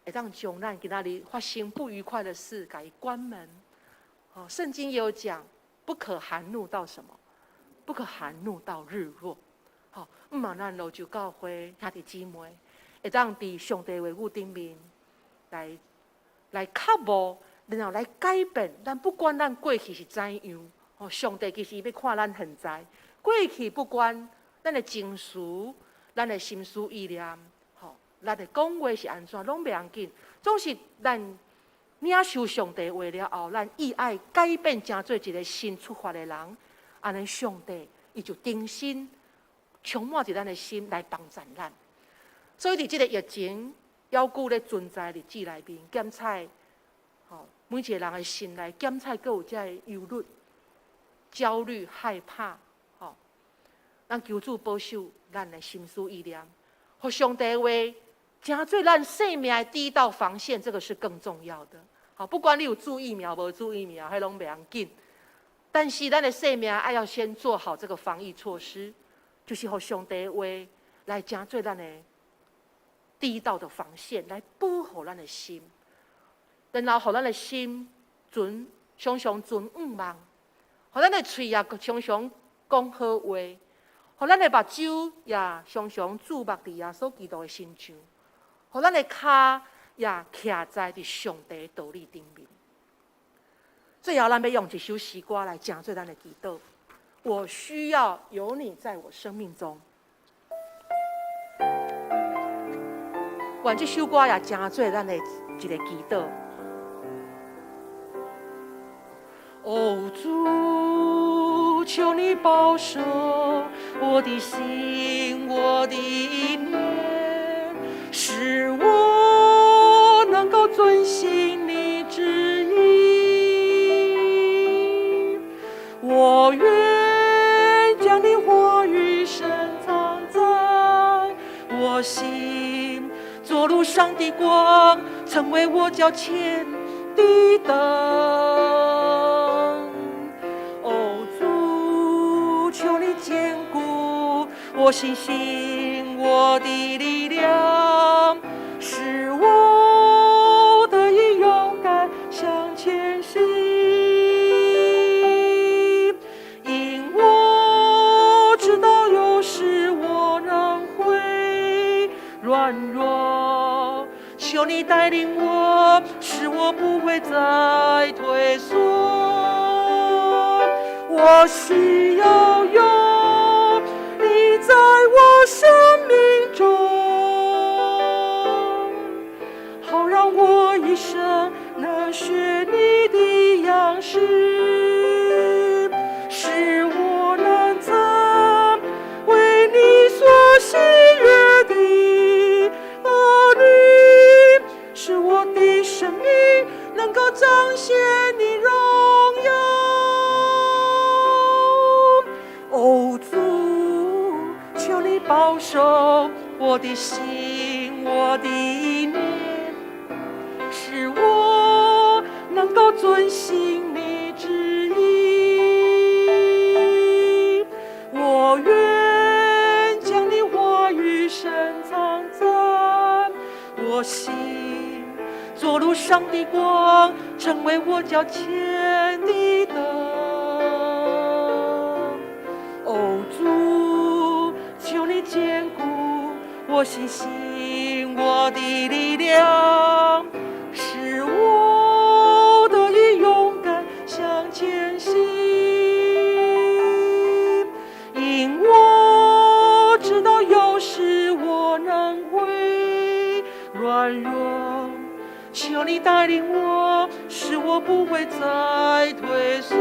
會當將咱今仔日發生不愉快的事，共伊關門。哦，聖經也有講，不可含怒到什麼？不可含怒到日落。好，毋嘛咱蘆洲教會兄弟姊妹，會當佇上帝話語頂面來渴慕，然後來改變。咱不管咱過去是怎樣，哦，上帝其實欲看咱現在。過去不管咱的情緒、咱的心思意念，吼，咱的講話是按怎，攏袂要緊。總是咱領受上帝話了後，咱意愛改變，成做一個新出發的人，按呢上帝伊就重新充滿佇咱的心來幫助咱。所以佇這個疫情猶閣咧存在日子內面，檢採，吼，每一個人的心內檢採，閣有這个憂慮、焦慮、害怕，吼。咱求主保守咱的心思意念，予上帝話成做咱生命的第一道防線，這個是更重要的。好，不管你有注疫苗無注疫苗，彼攏袂要緊。但是咱的生命愛要先做好這個防疫措施，就是予上帝話來成做咱的第一道的防線，來保護咱的心，然後予咱的心存常常存向望，予咱的喙也常常講好話，予咱的目睭也常常注目佇耶穌基督的身上，予咱的跤也徛在佇上帝的道理頂面。最後，咱欲用一首詩歌來成做咱的祈禱。我需要有你在我生命中。願這首歌也成做咱的一個祈禱。哦，主，求你保守我的心，我的意念，使我能夠遵行你旨意。我願將你話語深藏在我心，做路上的光，成為我腳前的燈。哦，主，求你堅固我信心，我的力量，使我得以勇敢向前行。因我知道有時我仍會軟弱，求你帶領我，使我不會再退縮。我需要有你在我生命中，好讓我一生能學你的樣式，使我能成為你所喜悅的兒女，使我的生命能夠彰顯你榮耀。哦，主，求你保守我的心，我的意念，使我能夠遵行你旨意。我願將你話語深藏在我心，做路上的光，成為我腳前的燈。哦，主，求你堅固我信心，我的力量，使我得以勇敢向前行。因我知道有時我仍會軟弱，求你帶領我，使我不會再退縮。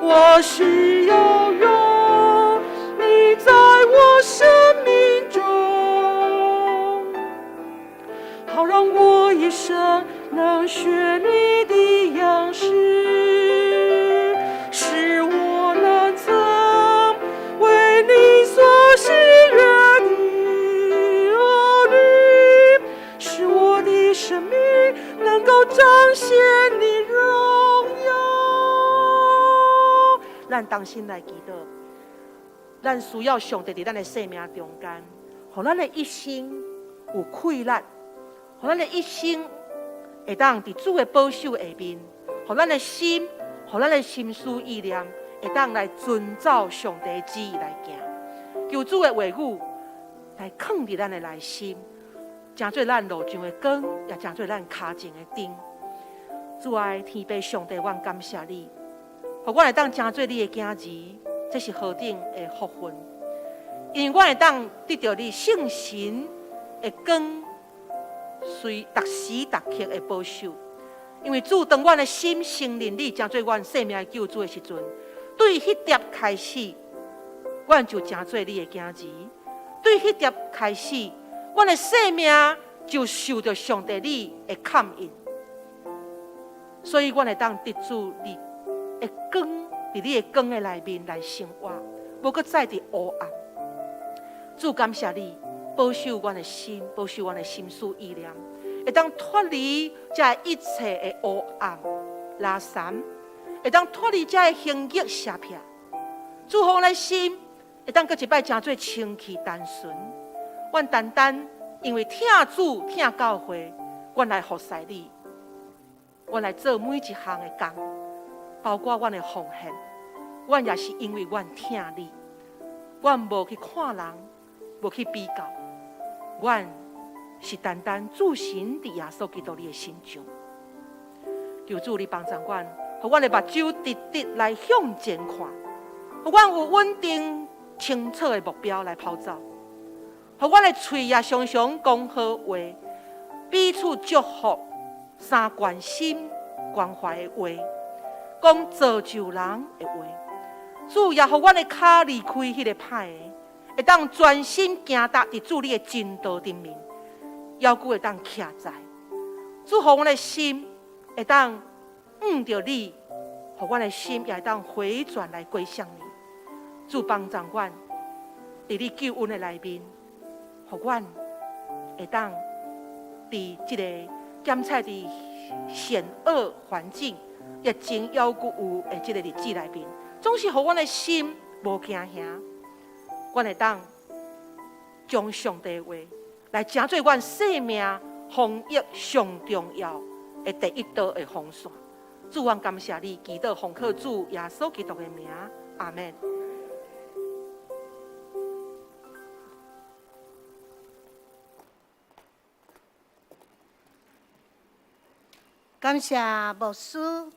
我需要有你在我生命中，好讓我一生能學你的樣式，使我能成為你所喜悅的兒女，使我的生命能夠彰咱同心來祈禱。咱需要上帝佇咱的生命中間，予咱的一生有氣力，予咱的一生會當佇主的保守下面，予咱的心，予咱的心思意念，會當來遵照上帝的旨意來行。求主的話語來藏佇咱的內心，成做咱路上的光，也成做咱跤前的燈。主愛天父上帝，阮感謝你，予阮會當成做你的囝兒，這是何等的福分！因為阮會當得著你聖神的光，隨逐時逐刻的保守。因為主當阮的心承認你，成做阮生命的救主的時陣，對彼粒開始，阮就成做你的囝兒。對彼粒開始，阮的生命就受著上帝你的吸引。所以，阮會當得主你的光，佇你的光的內面來生活，無閣再佇黑暗。主感謝你保守阮的心，保守阮的心思意念，會當脫離這一切的黑暗垃圾，會當脫離這刑虐邪癖。主予阮的心會當閣一擺成做清氣單純。阮單單因為疼主疼教會，阮來服侍你，阮來做每一項的工，包括阮的奉獻，阮也是因為阮疼你，阮無去看人，無去比較，阮是單單注神佇耶穌基督你的身上。求主你幫助阮，予阮的目睭直直來向前看，予阮有穩定清楚的目標來跑走，予阮的喙也常常講好話，彼此祝福、三關心關懷的話，講造就人的話。主也予阮的跤離開彼个歹的，會當專心行踏佇主你的真道頂面，猶閣會當徛在。主予阮的心會當向著你，予阮的心也會當回轉來歸向你。主幫助阮，佇你救恩的內面，予阮會當佇這个檢測佇險惡環境、疫情猶閣有的這个日子內面，總是予阮的心無驚嚇，阮會當將上帝的話來成做阮生命防疫上重要的第一道的防線。主，阮感謝你，祈禱奉靠主耶穌基督的名，阿們。感謝牧師，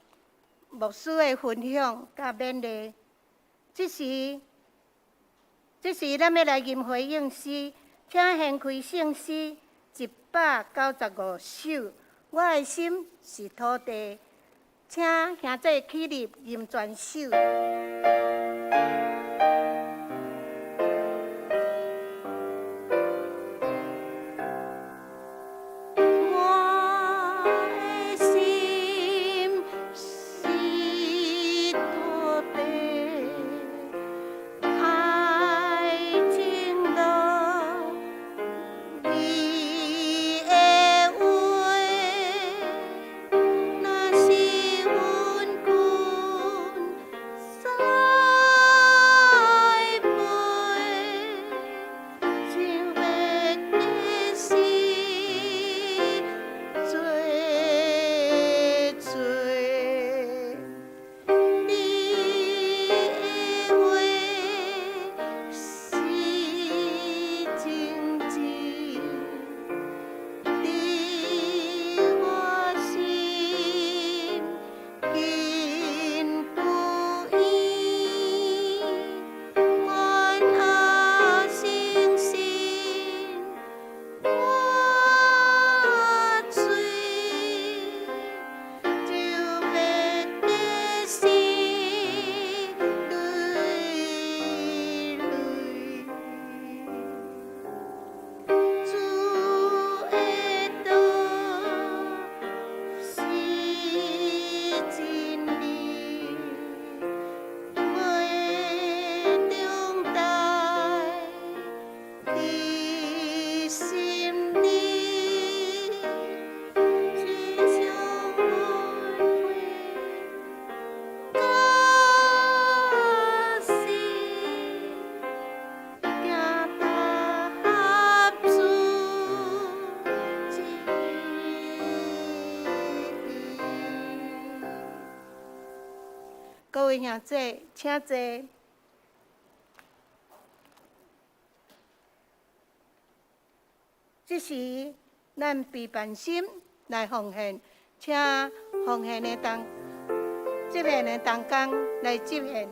牧師的分享佮勉勵。這時，這時咱欲來吟回應詩，請掀開聖詩195首。我的心是土地，請兄弟起立吟全首。我的心是土地，愛情路你的話，若是阮君三各位兄姐，請坐。這時，咱悲萬心來奉獻，請奉獻的同執獻的同工來執獻。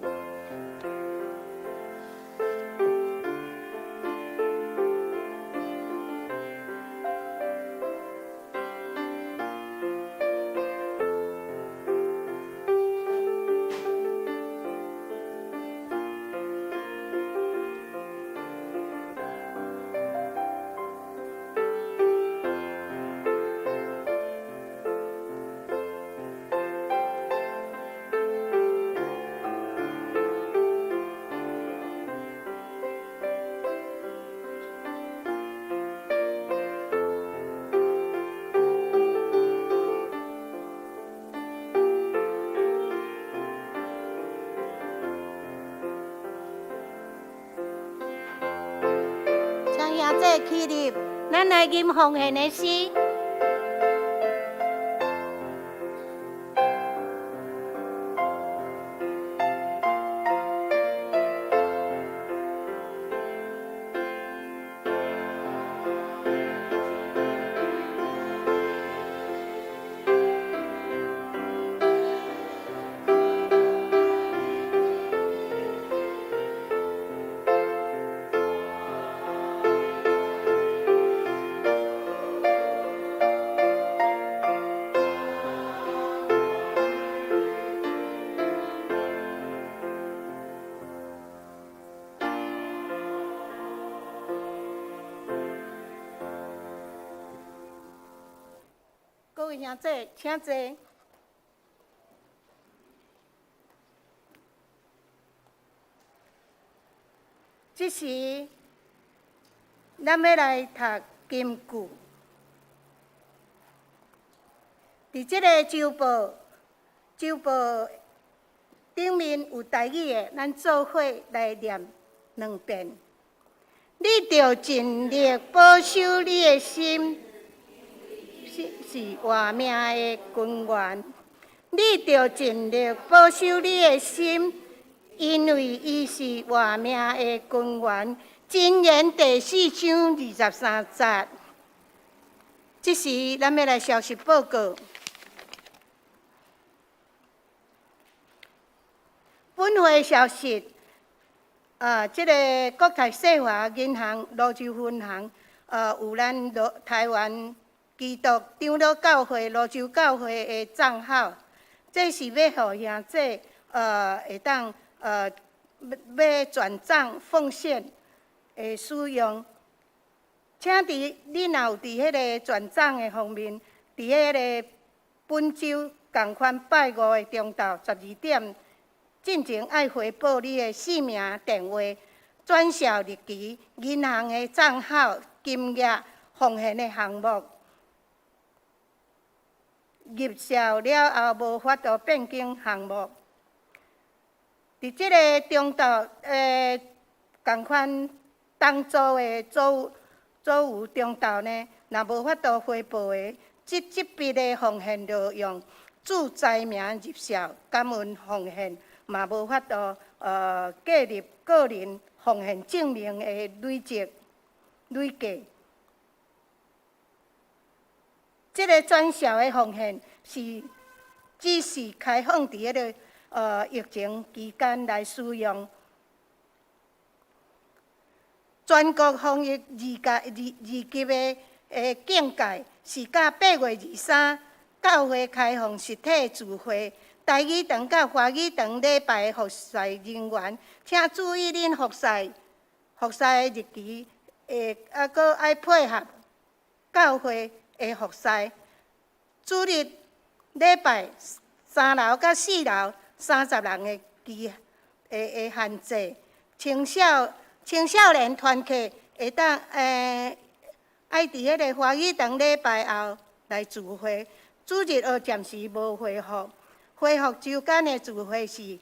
請兄姐起立，咱來吟奉獻的詩。各位兄姐，請坐。這時，咱欲來讀金句。佇這个週報，週報頂面有台語的，咱做伙來念兩遍。你著盡力保守你的心，是活命的根源。你著盡力保守你的心，因為伊是活命的根源。箴言第四章二十三節。這時，咱欲來消息報告。本會消息，這个國泰世華銀行蘆洲分行，有咱台灣基督長老教會蘆洲教會的帳號，這是欲予兄姊，會當欲轉帳奉獻的使用。請佇你若有佇彼個轉帳的方面，佇彼个本週仝款拜五的中晝12點進前愛回報你的姓名、電話、轉數日期、銀行的帳號、金額、奉獻的項目。入數了後無法度變更項目。佇這个中晝，仝款當周的周五中晝呢，若無法度回報的，這這筆的奉獻就用註災名入數，感恩奉獻，嘛無法度建立個人奉獻證明的累積累計。這个轉數的奉獻是只是開放佇彼个疫情期間來使用。全國防疫二級二二級的警戒是到8月23，教會開放實體聚會，台語堂佮華語堂禮拜服侍人員，請注意恁服侍服侍的日期，會閣愛配合教會的服侍。主日禮拜三樓佮四樓30人的期的的限制，青少年團契會當愛佇彼个華語堂禮拜後來聚會，主日學暫時無恢復。恢復週間的聚會是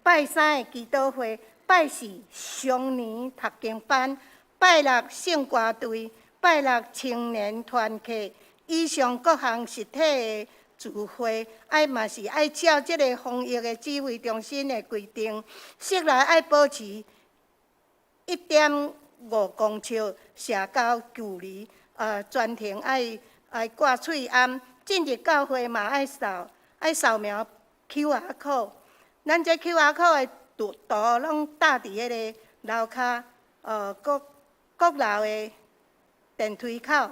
拜三的祈禱會，拜四雙年讀經班，拜六聖歌隊，拜六青年團契。以上各項實體的聚會，愛嘛是愛照這个防疫的指揮中心的規定，室內愛保持1.5公尺社交距離，全程愛掛喙罨，進入教會嘛愛掃描 QR code，咱這 QR code 的圖攏貼佇彼个樓跤，閣樓的電梯口。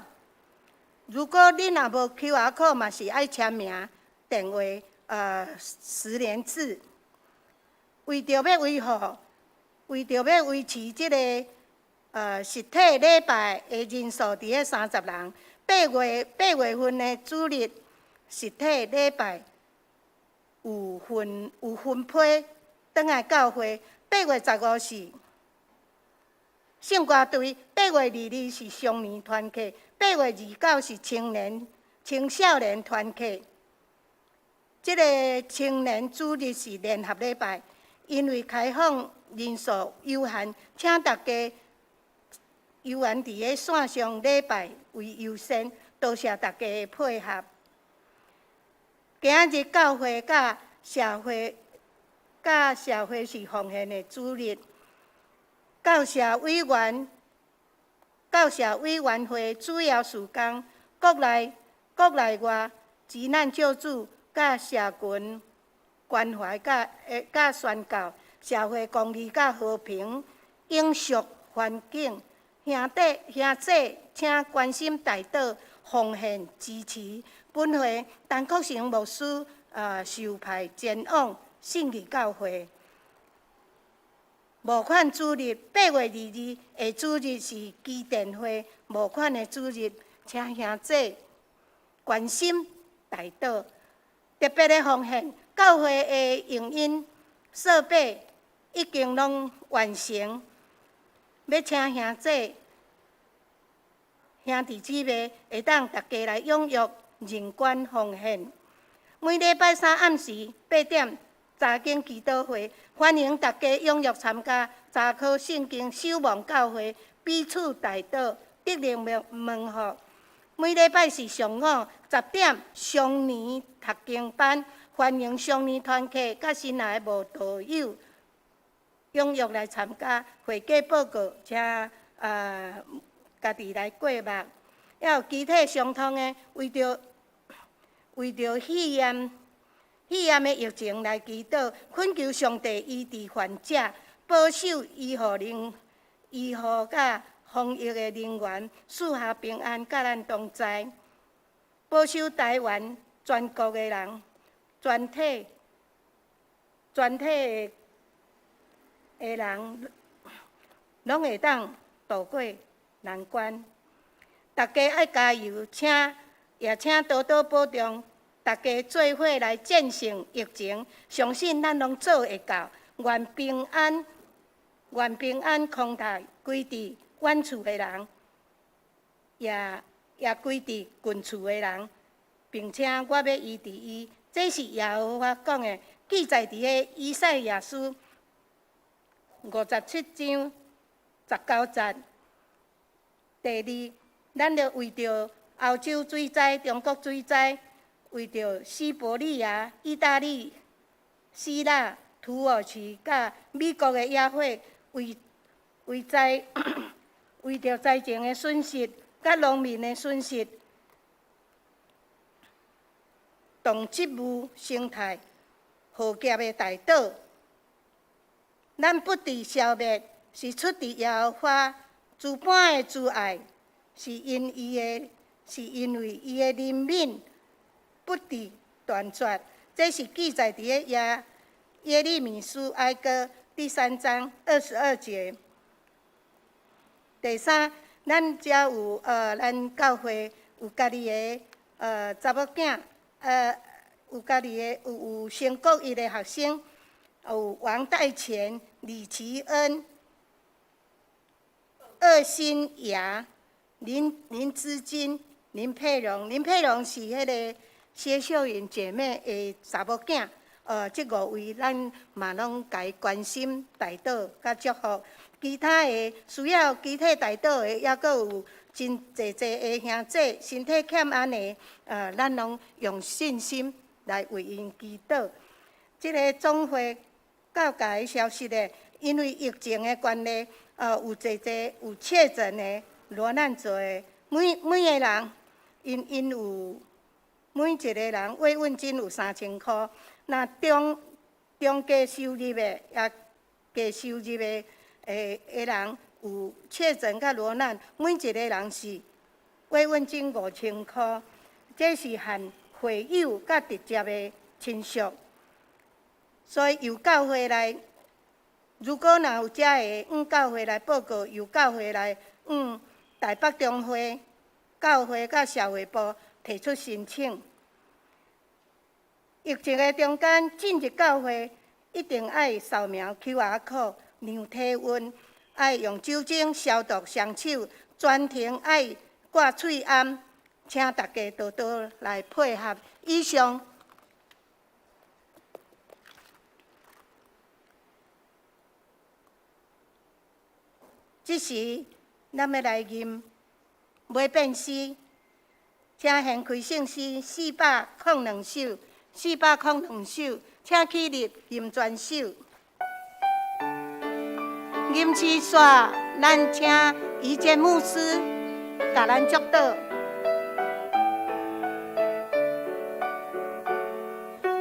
如果恁若無 QR code，嘛是愛簽名、電話，實聯制。為著欲維持這个實體禮拜的人數佇咧30人，8月份的主日實體禮拜有分批轉來教會。8月15是聖歌隊，8月22是雙年團契，8月29是青少年團契。這个青年主日是聯合禮拜，因為開放人數有限，請大家猶原佇咧線上禮拜為優先，多謝大家的配合。今仔日教會佮社會是奉獻的主日，教社委員會主要事工，國內外急難救助、佮社群關懷、佮宣教、社會公義佮和平、永續環境。兄弟兄姊，請關心代禱、奉獻支持。本會陳國成牧師受派前往信義教會。募款主日8月22下主日是基甸會募款的主日，請兄姊關心代禱，特別的奉獻。教會的影音設備已經攏完成，欲請兄姊、兄弟姊妹會當大家來踴躍認捐奉獻。每禮拜三暗時8點查經祈禱會，歡迎大家踴躍參加。查考聖經、守望教會、彼此代禱、得靈門戶。每禮拜四上午10點雙年讀經班，歡迎雙年團契佮新來的慕道友踴躍來參加。會計報告，請家己來過目。猶有肢體傷痛的，為著肺炎的疫情來祈禱，懇求上帝醫治患者，保守醫護佮防疫的人員，賜下平安，佮咱同在，保守台灣全國的人，全體的人，攏會當渡過難關。大家愛加油，請多多保重。大家做伙來戰勝疫情，相信咱攏做會到。願平安康泰歸佇遠處的人，也歸佇近處的人，並且我欲醫治伊。這是耶和華講的，記載佇个以賽亞書57章19節。第二，咱著為著歐洲水災、中國水災，為著西伯利亞、意大利、希臘、土耳其佮美國的野火，為著災情的損失、佮農民的損失、動植物生態浩劫的代禱。咱不致消滅，是出佇耶和華諸般的慈愛，是因為伊的憐憫不致斷絕。這是記載佇个耶利米書哀歌第3章22節。第三，咱遮有咱教會有家己的查某囝，有家己的有升國一的學生，有王代乾、李奇恩、鄂新雅、林資金、林佩蓉。林佩蓉是彼个謝秀雲姐妹的查某囝。這五位咱嘛攏共伊關心、代禱佮祝福。其他的需要肢體代禱的，猶閣有真濟濟的兄姊身體欠安的，咱攏用信心來為𪜶祈禱。這个總會教界的消息咧，因為疫情的關係，有濟濟有確診的落難做的，每每个人，𪜶𪜶有每一個人慰問金有3000箍，若中中低收入的，也低收入的的人有確診佮落難，每一個人是慰問金5000箍，這是含會友佮直接的親屬。所以由教會來，如果若有遮个，向教會來報告，由教會來向台北中會教會佮社會部提出申請。疫情的中間進入教會，一定愛掃描 QR code，量體溫，愛用酒精消毒雙手，全程愛掛喙罨，請大家多多來配合。以上。這時，咱欲來吟尾變詩，請獻開聖詩402首，402首，請起立吟全首。吟詩煞，咱請怡堅牧師共咱祝禱。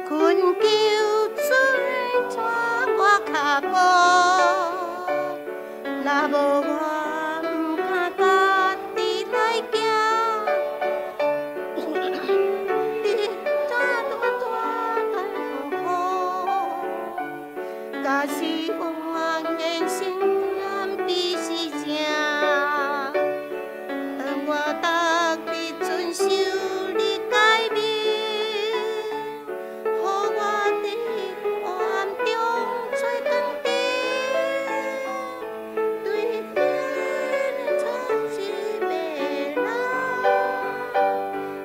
懇求主帶我跤步，若無我毋敢家己來行。你帶我帶好，假使我人生必是正，我逐日遵守你誡命，予我佇黑暗中做光燈，對天創一個人，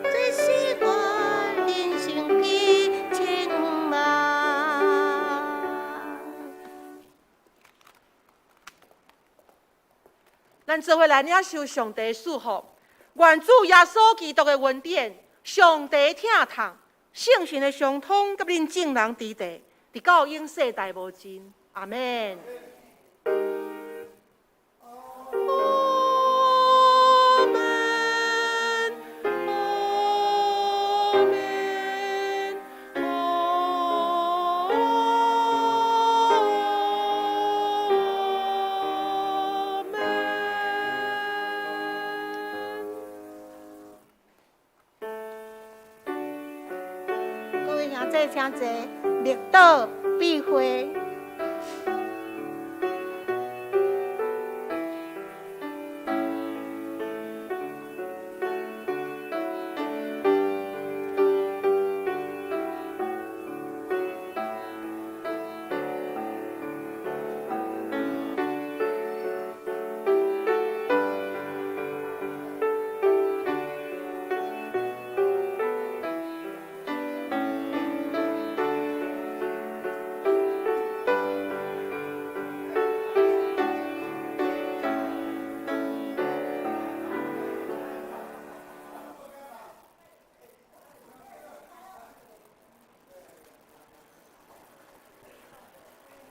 這是我人生的展望。咱做伙來領受上帝祝福，願主耶穌基督的恩典、上帝疼痛、聖神的相通，佮恁眾人佇地，直到永世代無盡。阿們。阿們，阿們，阿們。各位兄弟，請坐，默禱閉會。